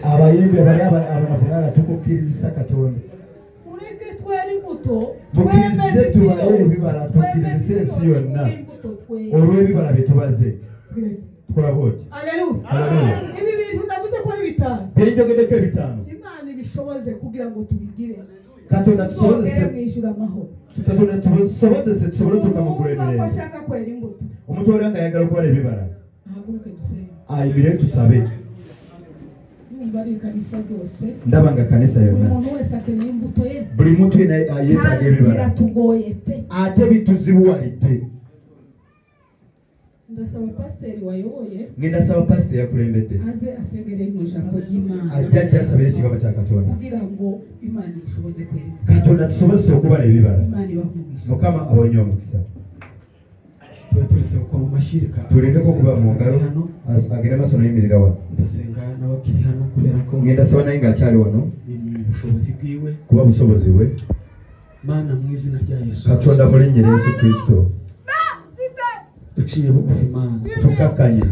Abayimbi bali abanafu ngala tukukkirizisa Katonda. Ureke twere imbuto, mukkirize tubale ebibala, tukkirizise ensi yonna olw'ebibala bye tubaze. Tukola bw'oti. Haleluya. Haleluya. Ibi bintu navuze ko ari bitanu, bye njogeddeko ebitaano, Imana ibishoboze kugira ngo tubigire. Katonda tusobozese mu ijuru amahoro. Katonda tusobozese tusobole otuuka mu ggulu emirembe. Ashaka kwera imbuto. Omuntu oli nga ayagala okubala ebibala, ahaguruke dusenge, ayimirire tusabe. Numva ari ikanisa ryose, ndaba nga kanisa yonna, umuntu wese akeneye imbuto ye, buli muntu yenna yeetaaga ebibala, biratugoye pe, ate bituzibuwalidde. Ndasaba pasiteri wayoboye, ngenda saba pasiteri yakulembedde, aze asengere rino jambo ry'Imana, ajja ajja asabire ekigambo kya Katonda, kugira ngo Imana idushoboze kwera. Katonda tusobozese okubala ebibala. Imana ibahe umugisha. Mukama abonye omukisa. Tuba turetse gukoma amashyi, tulindeko okuba mu ngalo, agende maaso n'oyimirira wano. Ndasenga n'abakiri hano kubera ko ngenda saba naye ng'akyali wano, ni mu bushobozi bwiwe, kuba busobozi bwe. Mana mu izina rya Yesu, Katonda mu linnya lya Yesu Kristo, duciye bugufi Mana, tukakkanye.